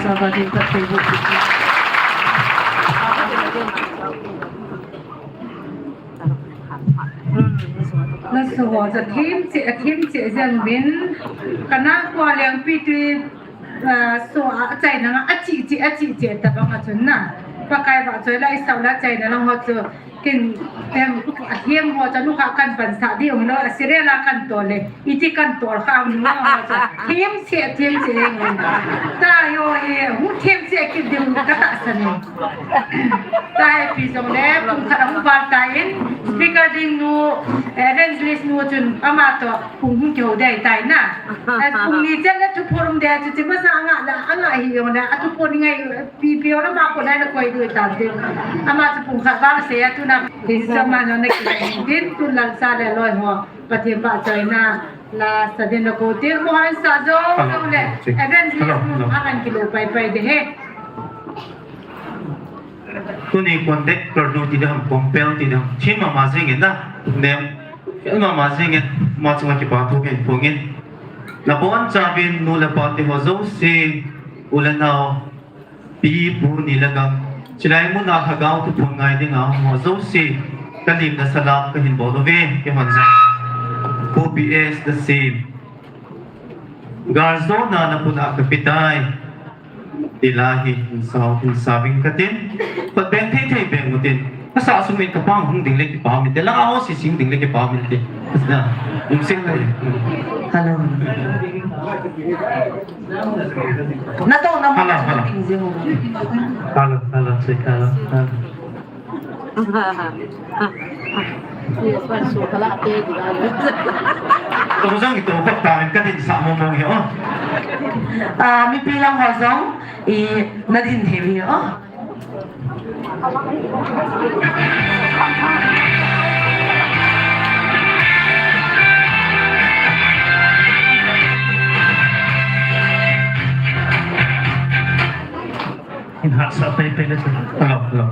Laso ho chu them cheh, them cheh jeng uvin, kana ko lengpi tui, ah, so a, achaina nga, achi chi, achi chi tabang a chun na. Pakai vahchoi la isah la achaina lang ho chu. Ken, em, ahem ho chu nukha kan pansah ding lou, a serial a kan tol le, iti kan tol kha um lou ho chu. Them cheh, them cheh jeng uvin. Tahi ho hi, hung them cheh kit ding ka tahsan e. Tahi pi jongle, pung khat ahung val tan, speaker ding nu, evangelist nu chun ama toh pung hung kihou ding ahitai na. Eh, pung ni chan le thuphon um ding chu, chu masa anga la, anga hi jongle, athuphon ngai, pi pi ora ma ko nai na koi ding tan tin. Ama chu pung khat val sei a tuna, tin sa ma no na ki tin, tun lal sa le loi ho, Pathen vahchoina la sa ding la ko tin, mo han sa jo, jo le, evangelist nu, akan kilo pai pai ding ahi. Tuni conductor nu ti ding ham, compel ti ding ham, thim mama jeng in na, nem, thim mama jeng in, ama chunga kipathu kahin phong in. Nabonchauvin nu le pa te ho jouse, u le nao, pi pu ni le gam, chulai muna lhagao thuphon ngai dinga ho jouse, ka lim nasa lam kahin bol uve, keiman jong. Pu P S the same. Galjona na puna kape tai. Ti la hi, hin sao, hin sao ving katin. Patbeng thei thei beng utin. Kasa sung in kapang hung ding le kipah um inte. Langa ho sising ding le kipah um inte. Na, um sing le. Hello. Na to na mo. Hello, hello. Hello, hello, say hello. Hello. Tua jong ito bak ta, ka din sa mo mo hi, oh. Ah, mipi lang ho jong, i, na din thei hi, oh. In hahsa pai pai le. Hello, hello.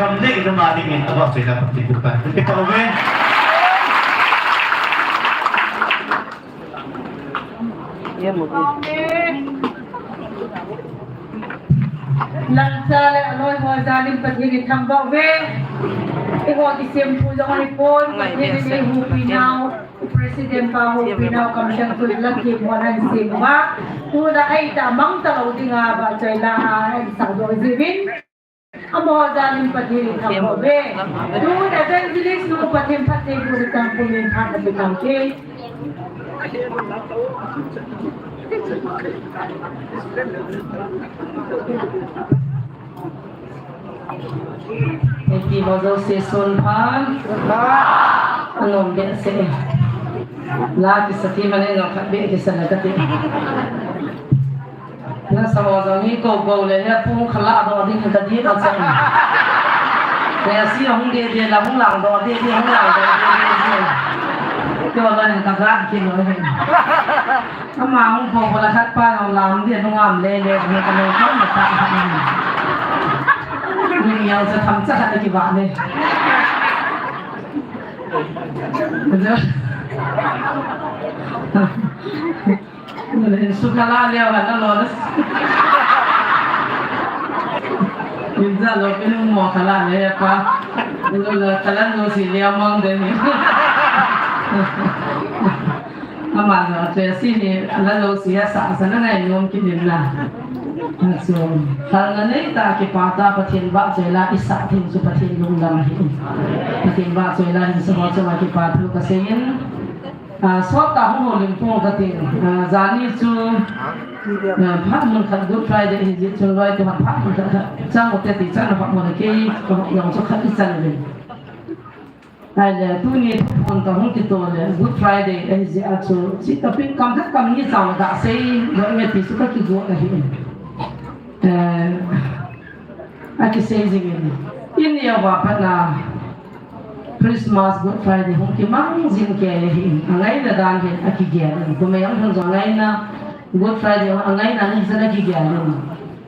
Kam le ina ma ding in aba choi la pati ku pa. Kita uve. Lalcha le aloi ho jal in Pathen in thangvah uve. Eiho kisemphu jong ahipon, Pathen in eihuhpi nau, President pa huhpi nau, kamchang tu la ki mo nan sem uva. Tuna ahi ta mang talou dinga vahchoi la a ahin sah doh jiuvin. Amaho jal in Pathen in thangvah uve. Tun evangelist nu Pathen phattheibohna chang pumin phat na pe tang ke. Hiti ho jouse sun phan. Anom behseh. La kisa ti manin jong khat beh kisa na kati. Nasa ho jong hi kou kou le, le pung khala doh ding ka ding a chang. Le si hung de de la hung lang doh de de, hung lang doh de de si. Keu la hin ka gat kit lou hin. Ama hung kou kou la khat pa jong lam de, lung am le le, hung ka lou ka ma ta ha ni. Ni yang sa tham cha ha ki ba ne. Su khala leo la na lo. Min ja lo pin mo khala le pa. Lo la khala lo si leo mang de ni. Ama lo te si ni la lo si ya sa sa na ngai nom ki din la. So, hal na nei ta kipa ta Pathen vahchoi la i sa thing chu Pathen lungdam ahi. Pathen vahchoi la hin sa ho chu kipa thu ka sei in. Ah, sot ta hung houlim pong ka tin. Ah, jani chu, ah, phat mun khat Good Friday hi jeh chun loi te phat mun khat khat chang u te ti chang na phat mun kei ka jong chu khat i chan le. Ahile tuni thuphon ka hung kito le Good Friday ahi jeh a chu chi ta pin kam khat kam ni chang da sei do me ti chu ka kigo ahi. Eh, a kisei jing in. In ya va pa na Christmas, Good Friday hung kimang jing kei ahi. Angaina dan hin akigel in. Kumei ang hin jong angaina Good Friday angaina ni jana kigel in.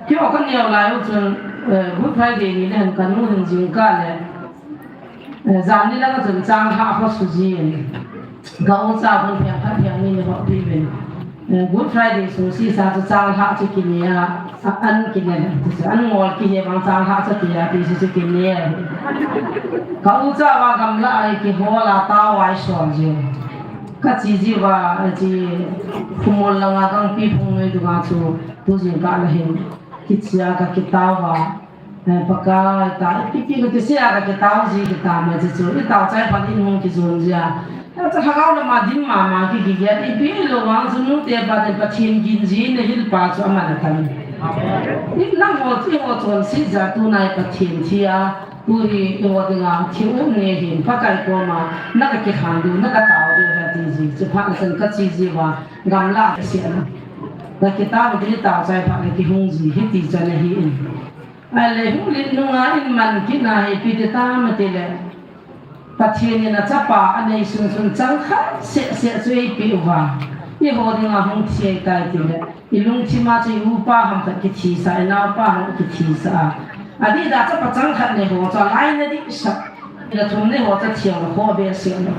Kei o ka neo lai u chun, eh, Good Friday ni le hin ka nu hin jing ka le. Eh, jan ni la ka chun chang ha ho su jin. Ka u cha hun phiang khat phiang ni ni ho pi vin. Eh, Good Friday sung si sa chu chang ha chu kine a, a, an kine, chu an ngol kihe bang chang ha chu ti a, ti chu, chu kine. Ka u cha va gamla ai kihol a tao ai sol je. Ka chi ji va, eh, chi khumol langa kang pi phung noi dunga chu tu jing ka la hin. Kichia ka kitao va. Eh, Pakai ta, ipi pi ka kisei a ka kitao ji kita ma ji chu, i tao chai phat in hung kijon ji a. Ka cha lhagao lama ding mama ki kigel, ipi lou vang chu nute pa te Pathen gin ji na hil pa chu aman atan. I nangho, eiho chonset ja tunai Pathen thi a, tu hi eiho dinga thi um ne hin Pakai koma, na ka kikhen diu, na ka tao diu ahi ti ji, chu phat na chan ka chi ji va, gamla ka sei a. Ka kitao di tao chai phat na kihung ji, hiti chan ahi in. Ahile hung lit nunga in man kit na hi ipi ti tam ati le, Pathen in a chapa anei sunsun chang khat seh seh chu eipeh uva, eiho dinga hung thi ahitai ti le, i lungthim a chu i upa ham khat kithisah, i naopa ham kithisah a. Adih da chapa chang khat nei ho chu alai na dih sah. Na thum nei ho chu thiang na kho behseh lou.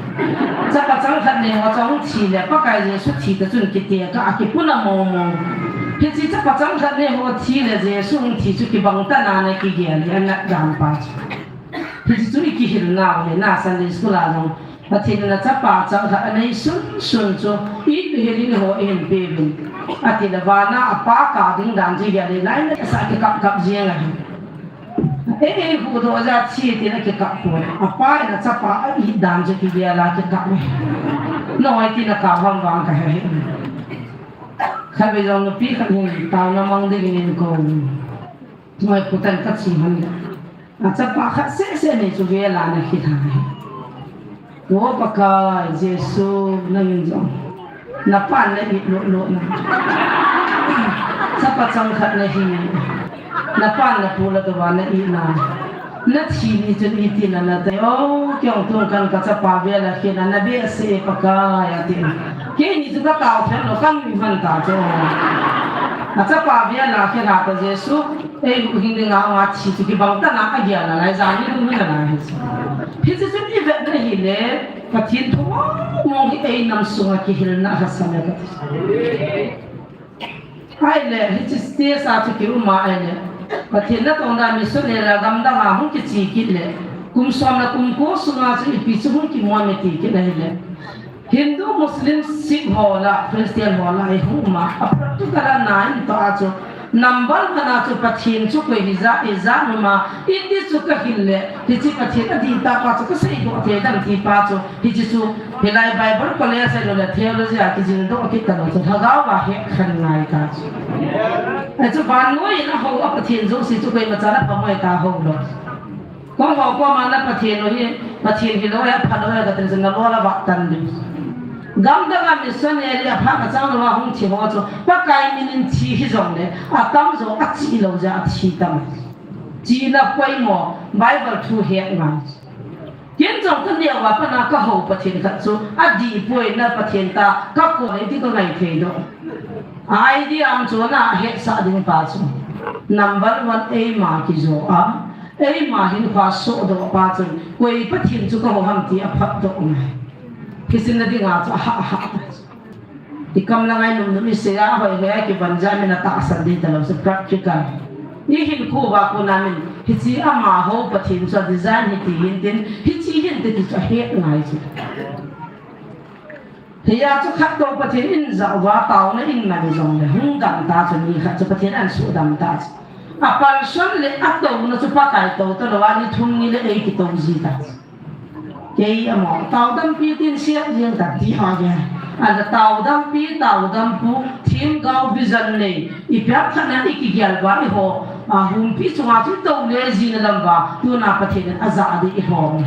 Chapa chang khat nei ho chu hung thi le, Pakai Jesu thi ta chun kitekah a kipuna mong mong. Hiche chapa chang khat nei ho thi le Jesu hung thi chu kibang tah a na kigel le, anat dan pa chu. Hiche chu i kihil nau hi, na Sunday school a jong. Pathen in a chapa chang khat anei sunsun chu, ipi hel in ho eihin pe uvin. Ati le vana apa kah ding dan chu gel le, lai na sa kikap kap jeng ahi. Ei, ei, huhdoh jeh a thi tin akikap poi. Apa in achapa a-it dan chu kigel a kikap e. Nahoi tin akap ham vang kahe hih. Khatvei jong nupi khat hin taona mang dingin eikou. Nahoi kut in kache hon le. Achapa khat seh seh nei chu vel a ana kilha e. O Pakai Jesu, nangin jong napan na-it lou lou na. Chapa chang khat nahi. Napan napu la tou va na-it na. Nathi ni chun itin ana tai. O, kei jong tun kan kachapa vel a khin ana behseh e Pakai atin. Keini chu katao thei lou, kanui man ta chu. Achapa via la khe la ta Jesu, ei hing ding a nga thi chu kibang ta na a gia na lai, jani hung na lai. Hiche chu i vet na hile, Pathen thu mong hi ei nam sunga kihilna ha sa me ka ti. Ahile, hiche stage a chu ki um a ahile, Pathen natong dan missionary a gamdang a hung kiche kit le, kum som le kum ko sunga chu ipi chu hung kimu em ti kit ahile. Hindu, Muslim, Sikh ho la, Christian ho la, i hung um a, a practical a na in to a chu, number one a chu Pathen chu koi hi ja, i ja um a, iti chu ka hil le, hiche Pathen a di ta pa chu ka sei doh thei dam ti pa chu, hiche chu, hilai Bible College a lo le theology a kijil doh kit ta lo chu, lhagao a he khan ngai ta chu. A chu vannoi in a ho a Pathen jouse chu koima chan a pamoi ta ho lo. Kong ho koma na Pathen lou hi, Pathen hilou hi, apha lou hi, ka tin na lou la va tan ding. Gamdang a missionary a pha ka chang lou a hung thi ho chu, Pakai min in thi hi jong le, atam jo a chi lou ja a thi tam. Chi na poimo, Bible thu he ngai. Ken jong ka neo a pa na ka ho Pathen khat chu, a di poi na Pathen ta, ka ko le ti ka ngai thei doh. Idea am chu na he sa ding pa chu. Number one, eima kijo a. Eima hin kha soh doh pa chun, koi Pathen chu ka ho ham ti a phat doh ngai. Kisin na ding a chu, aha, aha. I kam la ngai num num i sei a, hoi hoi a kibang ja min a tahsan ding ta lo, so practical. I hin khu va khu na min, hiche ama ho Pathen chu a design hi ti hin tin, hiche hin ti ti chu a het ngai chu. Hia chu khat to Pathen in ja uva taona in ngai jong le hung dam ta chu ni khat chu Pathen an su dam ta chu. A person le a touna chu Pakai to ta lou a ni thum ni le ei kito ji ta chu. Kei amo, taodampi tin siat jeng ta ti ha ge. Ana taodampi, taodampu, themgao vision nei, i piak khat na i kigel va i ho, a humpi chunga chu to le ji na lam va, tuna Pathen in a ja ding i ho.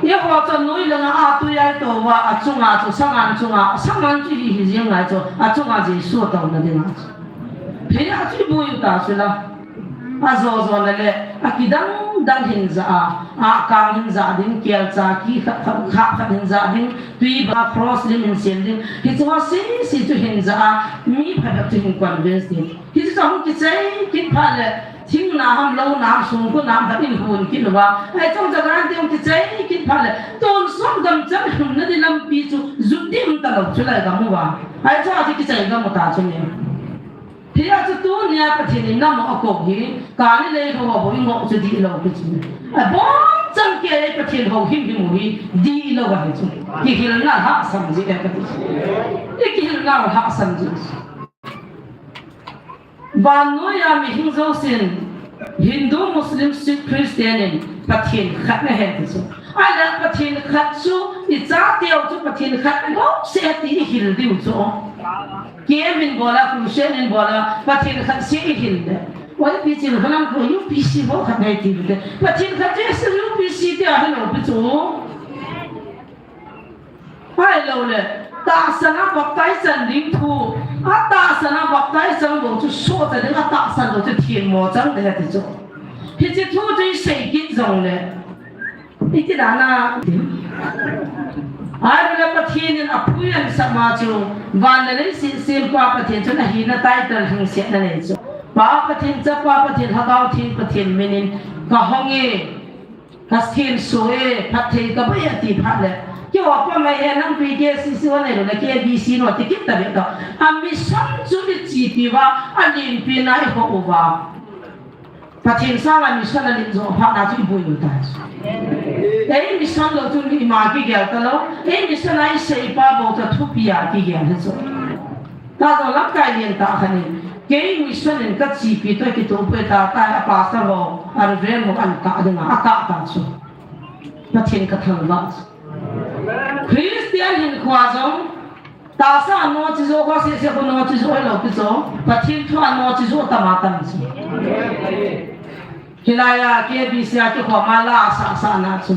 I ho chu noi langa a tui ai to va, a chunga chu sangan chunga, sangan chu hi hi jeng ngai chu, a chunga Jesu to na ding a chu. Phei a chu i bui ta chu la. A jo jo na le, a kidang dang hin ja a, a kang hin ja ding, kel cha ki khat khat khat khat hin ja ding, tui ba cross lim hin sem ding. Hichu a si si chu hin ja a, mi pha pha chu hin convince ding. Hichu a hung kichai kit pha le, thing na ham lo na ham sung ko na ham khat in hun kit lou va. Ai chong ja gran ti hung kichai kit pha le, ton som gam chan hun na di lampi chu, jut dim ta lou chu lai gam u va. Ai chu a chu kichai gam u ta chu ni. Hia chu tunia Pathen in na mo a ko hi, kani lei ho ho i ngo chu di lo ki chu. A bon chang ke lei Pathen ho him him hi di lo a hi chu. Kihilna lhahsam ji e ka ti. I kihilna lhahsam ji. Vannoi a mihing jousen, Hindu, Muslim, Sikh, Christian in Pathen khat na he ti chu. Ahile Pathen khat chu i chateu chu Pathen khat bou se ti i hil diu chu. Kei min bola, Christian min bola, Pathen khat se i hil le. Oi, pi chin halam ko U P C ho khat nei ti te. Pathen khat se U P C te a hilo pi chu. Hai lo le, tahsan a baptize chan ding thu, a tahsan a baptize chan bou chu so ta ding, a tahsan bou chu themmo chang te ti chu. Hiche thu chu i sei kit jong le. Iti dan a, ahile Pathen in aphui ahin sap ma chu, van le leiset sempa Pathen chun ahina title hingset na nei chu. Pa Pathen, Chapa Pathen, Lhagao Theng Pathen min in ka hong e, ka thenso e, phatthei ka bol e ati phat le. Keiho pa mai he nampi K C C ho nei lou le K B C no ti kit ta ve ta. A mission chu i chepi uva, a lenpi na i ho uva. Pathen sanga mission a lim jo phat na chu i boi u ta. Ei mission lou chu ima kigel ta lou. Ei mission a i seipa bou chu thupi a kigel hi chu. Ta jong lamkai lien ta khat in. Kei mission in ka chepi toh kitoh poi ta ta a pastor ho, a reverend ho an kah ding a, a kah ta chu. Pathen ka thangvah chu. Christian hinkho a jong, tahsa a noche jo, kho sese kho noche jo hilou pi chu, Pathen thu a noche jo tam a tam chu. Hilai a K B C a kikhom a la sah sah na chu.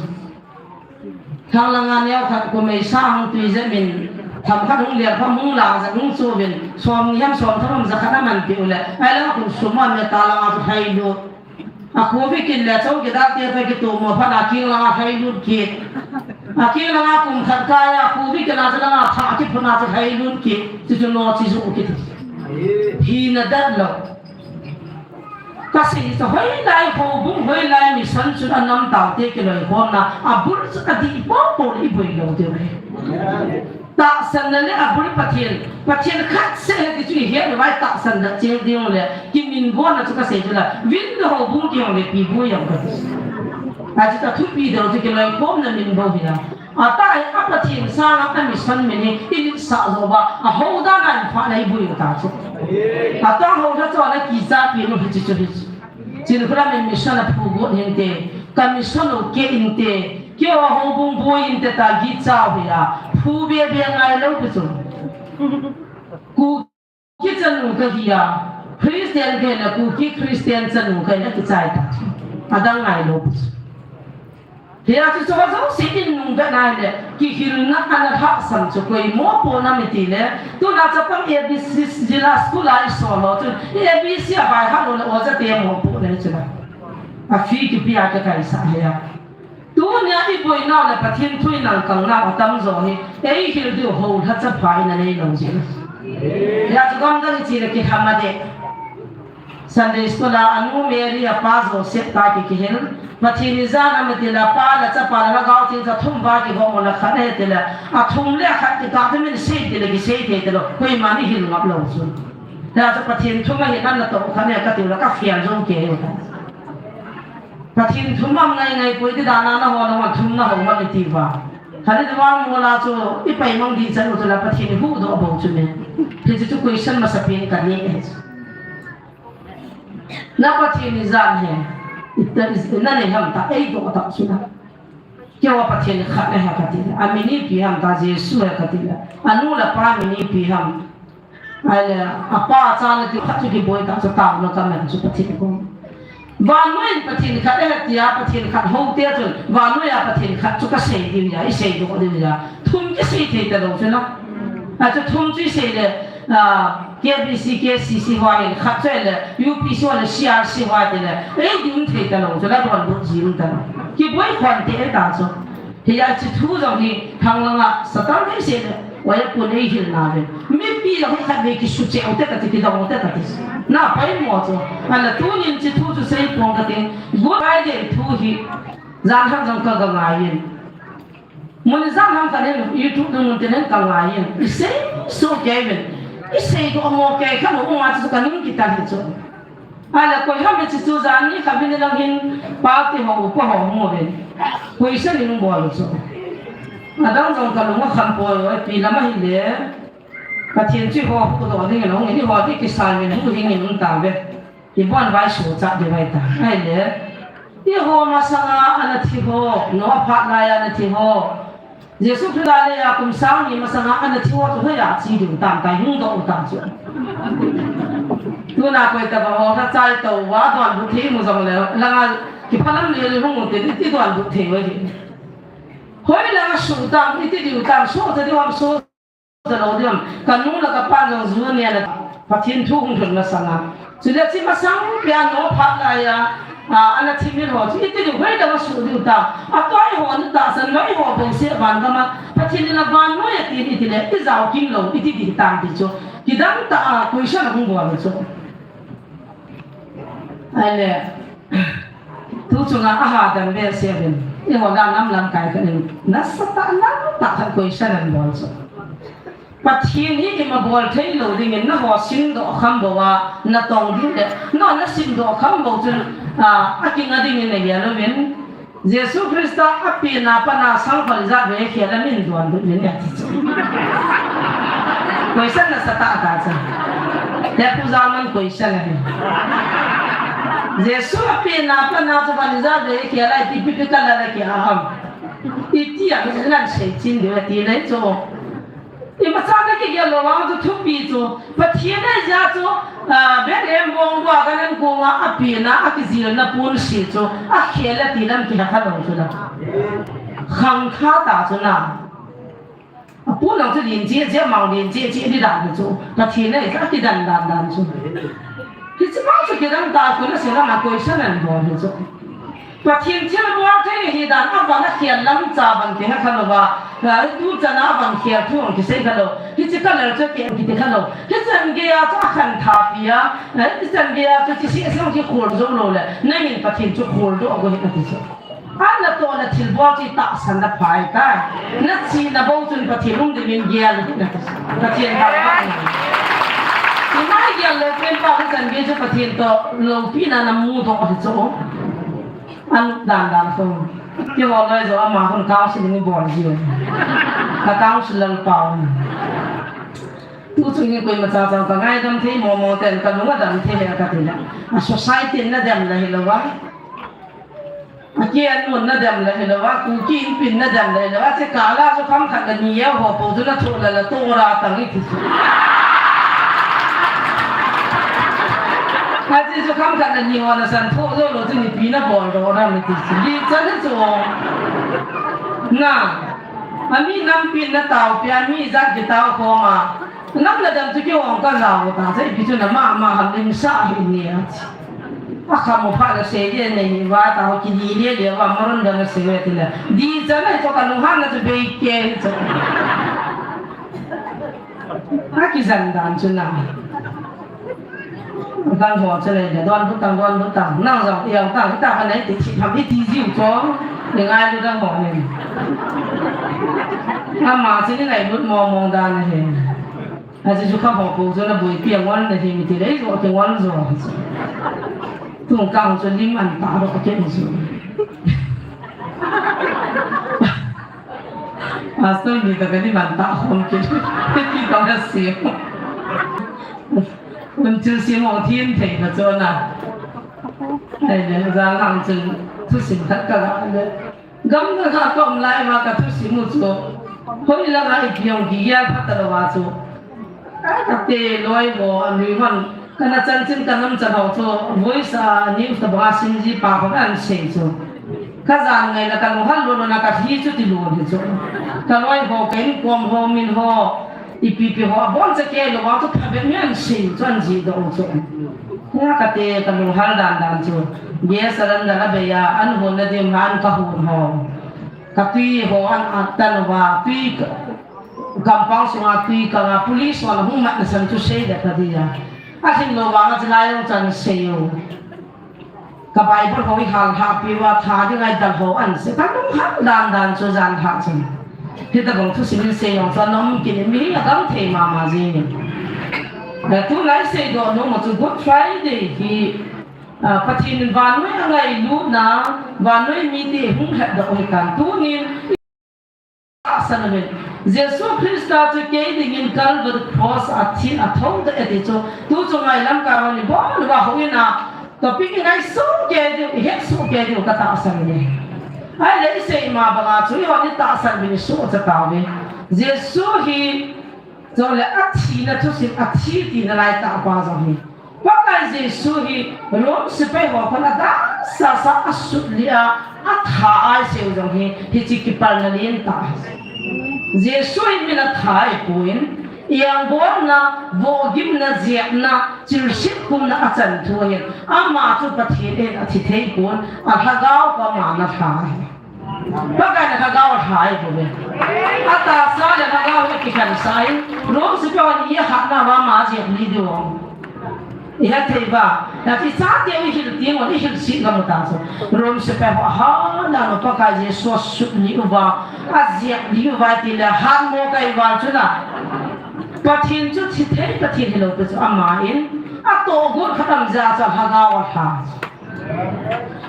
Thang langa neo khat kum ei sa hung tui jep in, tham khat hung lial pham hung lang jep hung chu vin, som ni ham som thum ham ja khat a man pi u le, ai langa kum sum a me ta langa chu hai lu. A khu vi kin le chou ki dal te pe ki tu mo pha na king langa hai lut ki. A king langa kum khat kai a khu vi kin a chu langa tha ki phun a chu hai lut ki. Chu chu noche jo ki. Hina dat lou. Kasei chu hoilai houbung, hoilai mission chu anam taote kiloikhomna, abul chu adih popo le iboi lou diu ahi. Tahsanna le abul Pathen, Pathen khat seh ahi ti chu ihet le vai tahsan dat cheng ding le, kiminvona chu kasei chu la, Vin le houbung kihong le pi bu jong kati. Achu ta thupi deu chu kiloikhomna min bou hi a. Atah a Pathen sanga a mission min hi ilhitsah jou uva, ahou dan a inphat na ibui u ta chu. Atah hou na chu ana kichapi nu hiche chu hiche. Chin khula min mission a phugot hinte, ka mission u keh inte, keiho houbung bui inte ta gitcha u hi a, phu be be ngai lou pi chu. Ku Kuki chanu kahi a, Christian kahi le Kuki Christian chanu kahi le kichai ta. Adang ngai lou. Hia chu chu va jouse in nung ve nai le, kihilna ana lhahsam chu koi mopo na mi ti le, tuna chapang A B C zilla school a isol ho chu, A B C a by heart lou le oja te mopo na chu la. A fee kipe a kikaisah hia. Tunia iboinau le Pathen thu inang kangnau atamjo hi, eihil diu hou lhacha pha ina neilou jeh. Hia chu gam dang ichi le kilham a de. Sunday school a anu Mary apa Joseph ta ki kihil. Pathen ijat ham itile apa le chapa le lhagao theng cha thum va kibol mo le khat ahi tile. Athum le khat kikah thu min sei tile kisei thei talou. Koiman ihil ngap lou chu. Hia chu Pathen thu ma hi nan na to khat ne kati le ka fial jong kei u ta. Pathen thu mam ngai ngai poi ti dan a nahon nahon thum nahou ma mi ti va. Khat ni vang mola chu ipai mang di chan u chu la Pathen ihuhdoh bou chu ne. Hiche chu question masapen kanei e. Na Pathen ijat ham. Ita is, na nei ham ta eidoh ta chu na. Keiho Pathen khat ahi kati le. Amin ipi ham ta Jesu ahi kati le. Anu le apa min ipi ham. Ahile, apa cha nati khat chu kiboi ta chu taona kaman chu Pathen koma. Vannoi in Pathen khat ahi tia, Pathen khat hou te chun, vannoi a Pathen khat chu kasei diu ahi, iseidoh diu ahi. Thum kisei thei talou chu na. Achu thum chu isei le, ah, K B C, K C C ho ahin, khat chu ahile, U P C ho le, C R C ho ahi tile, eiding thei talou chu na, donbut jing talou. Kiboi khon te ta chu. Hia chu thu jong hi thang langa Satan nei se le, oya pun eihil na ve. Mipi jong hi khat ve kisu cheh u te kati, kidong u te kati. Na pai mo chu. Ana tunin chu thu chu sei pong kati. Good Friday thu hi. Jan ham jong ka ga ngai in. Mun jan ham khat in YouTube dong mun tin ka ngai in. Isei so kei ven. Isei ko mo kei khat u ma chu ka ning kitan hi chu. Ahile koi ham hiche chu jan ni kha vin lang hin pa ti ho, upa ho mu vin. Question in bol chu. Adang jong ka lung akham poi, ipi lam ahile. Pathen chu ho huhdoh ding in hung in, eiho hi kisai in hung ding in hung ta ve. Ibon vai suhchat ding vai ta. Ahile. Eiho masanga ana thi ho, Noah phat lai a ana thi ho. Jesu Christa lei a kum sang ni masanga ana thi ho chu hoiya che diu tam tai hung doh u tam chu. Tuna koi tabang ho lhacha ito uva donbut thei mu jong le, langa kiphalam le le hung u te, iti donbut thei u ahi. Hoi langa suh tam, iti diu tam, suh ta diu ham, suh ta lou diu ham. Ka nu le ka pa jong ju ne le Pathen thu hung lhun masanga. Chule hiche masang pia Noah phat lai a, a, ana thi mi ho chu, iti diu hoilanga suh diu tam. Atua eiho na tahsan lou, eiho bouseh van gam a Pathen in avannoi ati in iti le, ijao kin lou, iti ding tam ti chu. Kidang tah a, question ahung bol chu. Ahile, tu chunga aha dam behseh uvin. Eiho la nam lamkai khat in, nasatah lamtah khat question ana bol chu. Pathen hi ima bol thei lou dingin, naho simdoh kham bou a, natong ding le, naho nasimdoh kham bou chun, a, akinga dingin nagel uvin. Jesu Christa apenna pana sang khol ijat vei khel a min donbut uvin ati chu. Question nasatah ta chu. He pu jal man question ahi. Jesu apenna pana chu khol ijat vei khel a iti pi pi kala la ki a ham. Iti a, ngan sei chin diu ati nai chu. Imacha na kigel lou vang chu thupi chu, Pathen in ajeh chu, ah, Bethlehem bong bua kan an kong a, apenna, akijilna pon se chu, akhel ati lam kiha kha lou chu la. Khangthah ta chu na. Apon lang chu lin che che, mang lin che che, di dan chu. Pathen in akidan dan dan chu. Hiche mang chu kidang ta chu na se la ma question ana bol hi chu. Pathen thilbol thei hi dan a van a khel lam cha van kihe kha lou va. Tuchan a van khel thu hung kisei kha lou. Hiche ka lel chu kei kiti kha lou. Hichan gei a chu a khantha pi a. Hichan gei a chu kisei song kikhol jou lou le. Nangin Pathen chu kholdoh go hih in ati chu. Ana tohna thilbol chu tahsan na phai tai. Na chihna bou chun Pathen lungdei in gel hih in ati chu. Pathen thangvah in. Ina gel lou pen pa hichan gei chu Pathen toh loupina na mudoh hi chu. An dan dan kho. Keiho loi jo ama hon counseling bol ji. Ka counselor pa. Tu chung hi koima cha cha ka ngaidam thei mo mo ten ka lung a dam thei he ka ti le. A society na dem le hilou va. A kian mun na dem le hilou va. Kuki inpi na dem le hilou va. Che ka la jo kham khat le ni ye ho po tu na thu la la to ra tang i ti. Aji chu kham khat na ni ho na san tho lo lo chu nipi na bol doh ra mi ti chu. Li chan chu. Na. Ami nampi na tao pi ami jat ki tao khom a. Nam na dam chu ki ong ka jao ta. Sa ipi chu na ma ma ham lim sa hi ni a. A kham mo pha na se le ne ni va ta ho ki li le le va maron da na se ve ti le. Di chan na chu ka lung han na chu be ke chu. A kijan dan chu na. Dang ho chu le le, don bu tang, don bu tang. Nang jong, i ang tang, ta ka nei ti thi tham i ti jiu chu. Ni ngai lu dang ho ni. Ama chu ni ngai lut mo mo dan he. A chu chu kha ho ko chu na bui pi ngol na hi mi ti le, jo ke ngol jo. Tung kang chu lim an ta ro ke chu. Pastor ni ta ka ni man ta khom ke. Ti ka na si. Mun chil si mo thin thei ka chona. Ai le, jang ang chun thusim khat ka ga le. Gam na ka kom lai ma ka thusim u chu. Hoi la ngai piong ki ya pha ta lo wa chu. Ai ka te loi mo a lui man. Kana chanchin ka nam chan ho chu, voice a news ta banga sim ji pa hon an sei chu. Ka jan ngai na ka lung hal lo na ka thi chu ti lo ni chu. Ka loi ho ka inkom ho min ho. Ipi pi ho, bon cha ke lo wa chu pha be mi an sei chu an ji do chu. Na ka te ka lung hal dan dan chu. Ge saran da la be ya, an hon na dim han ka hon ho. Ka tui ho an atan wa, tui ka, kampang sunga tui ka nga, police ho na hung mat na san chu sei da ka dia. A hin lo wa nga chu lai long chan sei u. Ka Bible ho i hal ha pi wa tha ding ai dal ho an se. Ka lung ha dan dan chu jan ha chan. Hi ta bang thu simin sei yong chan nom kin mi a dang thei ma ma ji ni. Na tu lai sei do no ma chu Good Friday hi, ah, Pathen in vannoi a ngailut na, vannoi mite hung het da oi kan tu nin Tahsan uvin. Jesu Christa chu kei dingin Calvary Cross a thin a thou ta e ti chu, tu chu ngailam ka ni bon va houin a, topic i ngaisuh kei diu, i hetsuh kei diu ka tahsan e. Ahile i sei ma banga chu, i hon i tahsan uvin i suhcha tauve. Jesu hi, chule a thina thusim, a thi tina lai tah pa jong hi. Pakai Jesu hi Rom sepai ho khun a dang sasa a sut lia, a tha ai seu jong hi, hiche kipalna len tah hi. Jesu hi min a tha ai poi, iang bolna, vohgimna, jepna, chilsit khumna a chan thu ahin, ama chu Pathen in a thi thei pon, a lhagao pa ama na tha ahi. Pakai na lhagao a tha ai poi. A tahsa le lhagao hi kikhen sa in, Rom sepai hon i hatna va ama jep ni diu. I het thei va, na ti chate u i hil teng u, i hil sit ngam u ta chu. Rom sepai ho, ha, na no Pakai Jesu a sut li uva, a jep li uva ti le, han mo kai va chu na. Pathen chu thi thei, Pathen hilou pi chu ama in, a tohgon khat am ja chu lhagao a tha.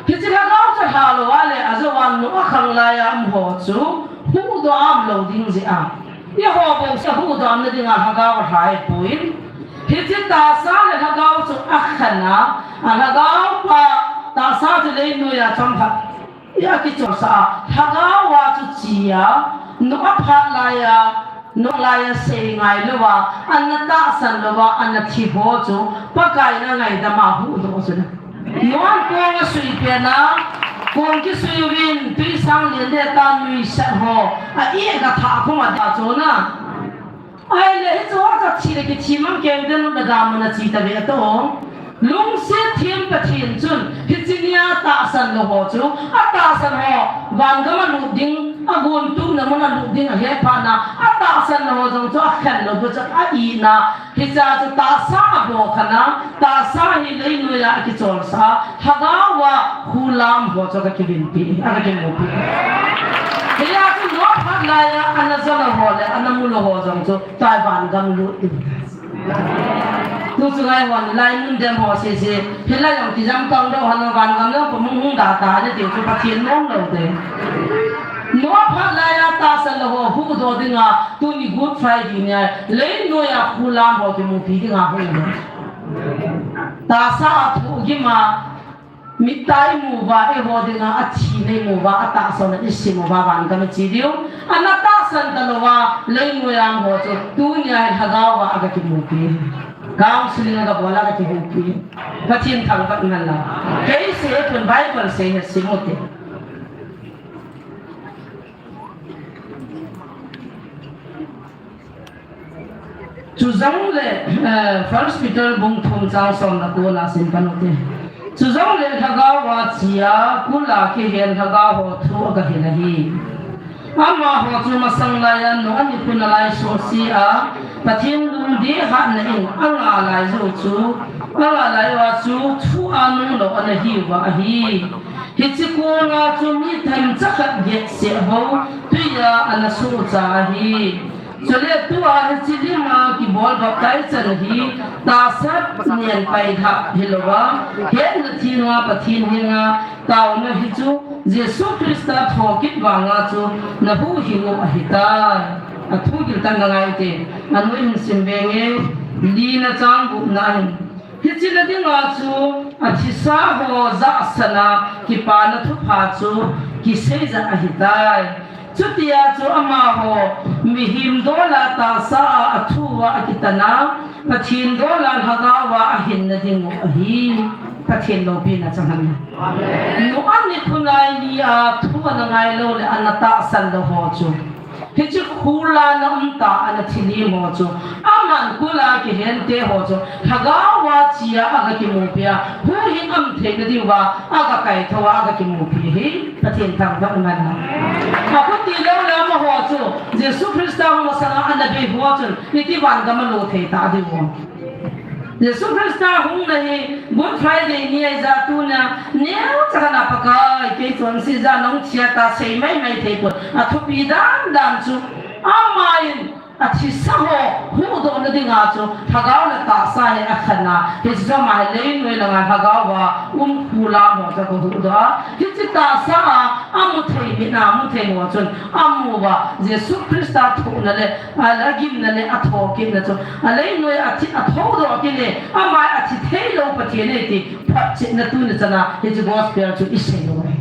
Hiche lhagao chu tha lou a le, a jou a nu a khang lai a um ho chu, huhdoh a um lou ding jeh a. Eiho bou chu huhdoh na dinga lhagao a tha ai poi. Hiche tahsa le lhagao chu a khen a, a lhagao pa tahsa chu leinoi a chomkhat. I a kichol sa a, lhagao a chu chi a, nu a phat lai a, nu lai a sei ngai lou a, ana tahsan lou a, ana thi ho chu, Pakai in a ngaidam a huhdoh chu na. Nuan kong a sui pen a, kong kisui uvin, tui sang lien le ta nuisat ho, a i ka tha khum a da chu na. Ahile hiche ho chu thi le kithi mang keu den na damun a chi ta ve to. Lungset them Pathen chun, hiche nia tahsa Tahsan lou ho chu, atahsan ho, vangam a lut ding, aguntupna mun a lut ding ahet phat na, atahsan lou ho jong chu akhen lou chu, a-ina, hiche chu tahsa a bol kha na, tahsa hi leinoiya akicholsah, lhagao a hulam ho chu kakivinpi, akakimupi. Hiya chu Noah phat laiya, ana jana ho le, ana muna ho jong chu, tua vangam lut ding. Tu chu ngai hon, lai mun dem ho sese. Hilai jong kijam tong dou han vangam jong pum hung da ta ni ti chu Pathen nom lou te. Noah phat laiya tahsan lou ho huhdoh dinga, tuni Good Friday nia, leinoiya hulam ho kimupi dinga huhdoh. Tahsa a thohgim a, Mittah imu uva, eiho dinga athina imu uva, atahsan a isim uva, vangam iche diu. Ana tahsan talouva, leinoiya um ho chu, tunia hi lhagao a agakimupi. Counseling agabol a agakimupi. Pathen thangvah in lang. Kei sei pon, Bible sei hi sim u te. Chujongle, eh, First Peter bung thum chang som le ko na sim pan u te. Chujongle lhagao a chia, kul a kihen lhagao ho thu agahil ahi. Amaho chu masang laiya Noah nikhun a lai sose a, Pathen lungdei hatna in anga lai jou chu, anga lai uva chu thu a nung lou ana hiuva ahi. Hiche kong a chu mi themcha khat get seh bou, tui a ana sohcha ahi. Chule tua hiche lim a kibol baptize chan hi, tahsa nen pailhah hilouva, hetna thenga Pathen henga taona hi chu, Jesu Christa thokit vanga chu nahuhhing u ahitai. Athu giltah in nangai u te, anoi hin sim venge, lina chang gup na hin. Hiche na dinga chu athisa ho jahsan a kipana thupha chu kiseijat ahitai. Chutia chu amaho mihem dol a tahsa a athu a akitan a, Pathen dol a lhagao a ahinna ding u ahi. Pathen loupina chang hen. Noah nikhun lai nia thu ana ngai lou le ana tahsan lou ho chu. Hiche kul a ana um ta, ana thilim ho chu, aman kul a kihen te ho chu, lhagao a chia agakimupi a, huhhing um theina diuva, agakaithou a, agakimupi hi, Pathen thangvah in lang. Akhuti lou le amaho chu, Jesu Christa hung masang a ana bei ho chun, iti vangam a lut thei ta diu. Jesu Christa hungna hi Good Friday ni ahi jeh a tunia, neocha khat a Pakai, kei chonse jeh a nahung chia ta sei maimai thei pon. Athupi dan dan chu, amahin athisa ho huhdohna dinga chu, lhagao le tahsa hi akhen a, hiche chu ama hi leinoi langa lhagao a um hulam ho chu agahuhdoh a, hiche tahsa a amu thei, mit a amu thei ho chun amu uva, Jesu Christa thohna le, a, agimna le athokitna chu, aleinoi a thi, athodoh kit le, ama hi athi theilou Pathen ahi ti photchetna tuni chan a hiche gospel chu isei u ahi.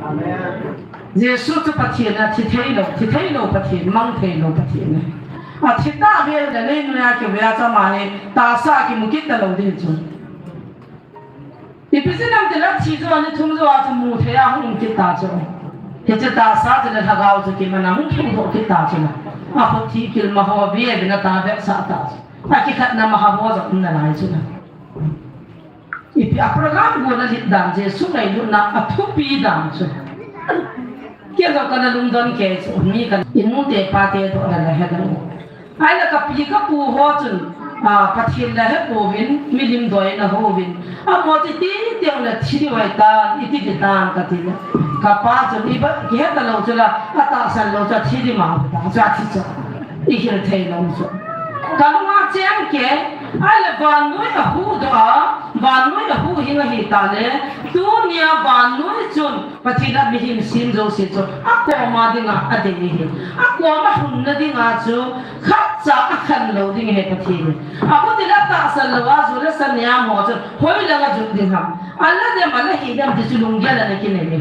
Amen. Jesu chu Pathen ahi, thi theilou, thi theilou Pathen, mang theilou Pathen ahi. Athi tah veu le leinoi a kive a chu ama hi tahsa a kimu kit talou ding chu. Ipi jeh ham itile thi jou a, ni thum jou a chu mu thei a hung um kit ta chu. Hiche tahsa chu le lhagao chu kiman a hung thoudoh kit ta chu la. Akhut thih kil ma ho ve ve na ta vetsah ta chu. Akikhatna ma ho jong um nalai chu la. Ipi a program gona lit dan, Jesu ngailutna athupi dan chu. Kei jong kana lungdon kei chu, mi kan inu te pa te toh la la he dan. Ahile kapi kapu ho chun, a, Pathen la hepouvin, milim doi ana houvin. Amaho chu iti teng le thi diu ahitan, iti diu ahitan kati le. Kapa chun iba, kihe talou chu la, atahsan lou chu athi ding ma ta, chu athi chu. Ihil thei lou chu. Kalunga cheng kei, ahile vannoi ahuhdoh a, vannoi ahuhhing ahi ta le, tunia vannoi chun, Pathen a mihem sem jouse chu akoma dinga adei ahi. Akoma lhunna dinga chu khatcha akhen lou ding ahi Pathen. Akhuti le atahsan lou a ju le sa niam ho chu hoilanga jot ding ham. Ala dem ala hi dem ti chu lunggel ana kinei e.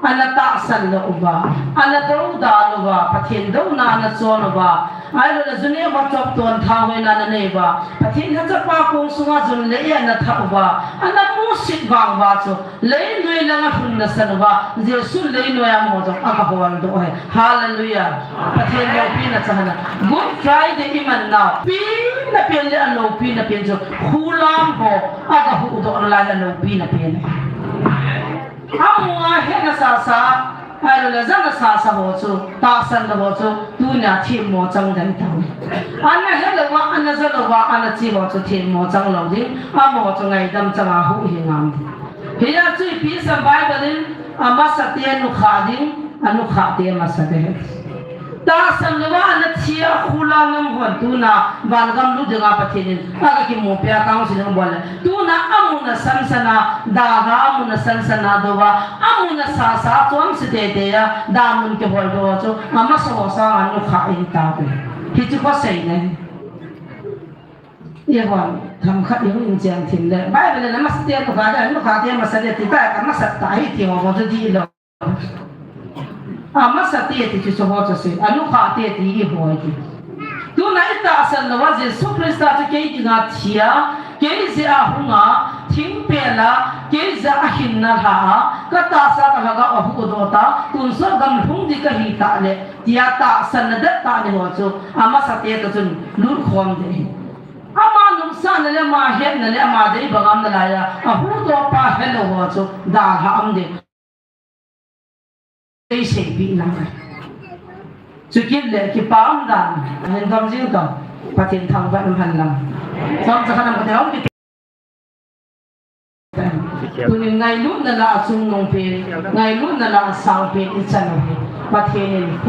Ana tahsan lou uva, ana doudal uva, Pathen douna ana chon uva. Ahilou le ju ne ma chop ton tha hoina ana nei uva. Pathen lhachapa kong sunga jun le e ana tha uva. Ana musit vang uva chu. Leinoi langa lhunna san uva, Jesu leinoi a amaho jong agahol doh ahi. Hallelujah. Pathen loupina chang hen. Good Friday iman nau. Pina pen le aloupina pen chu. Hulam ho agahuhdoh nalai aloupina pen ahi. Amu a hetna sasa, ahilouleh jana sasa ho chu, tahsan lou ho chu, tunia themmo chang den tau. Ana he louva, ana ja louva, ana che ho chu themmo chang lou ding, amaho chu ngaidam changa huhhing ngam ding. Hia chu ipi asei em Bible in, amasate nukha ding, anukhate amasate. Tahsan louva ana thi a khula nam hon tuna vangam lut dinga Pathen in aga kimu peh a council in bol le. Tuna amuna sansana, dalha amuna sansana dova, amuna sasa chom si teitei a, damun kihol dova chu, amasa ho sanga nukha in tauve. Hichu khosei nei. Ihon, themkhat ihung in chian thim le. Bible in amasate nukha ding, anukhate amasate ti tai, amasat ta hi ti ho chu di lou. Amasate ti chu chu ho chu si, anukhate ti iho ti. Tuna itahsan louva Jesu Christa chu kei dinga thi a, kei jeh a hung a, thingpel a, kei jeh a hinna lha a, katahsa a lhagao ahuhdoh ta, tonsot gam lhung ding kahi tah le, tia tahsanna dettah nei ho chu, amasate toh chun lut khom ding ahi. Ama nopsahna le, ama hetna le, ama dei bang am nalai a, ahuhdoh pa helou ho chu, dalha am ding. Ei seipeh nang. Chukit le kipa um dan, ahin dom jing tau. Pathen thangvah in umhen lang. Chomcha khat nang Pathen hung kipah. Tunin ngailutna lah a chungnung pen, ngailutna lah a sang pen ichan u hi. Pathen in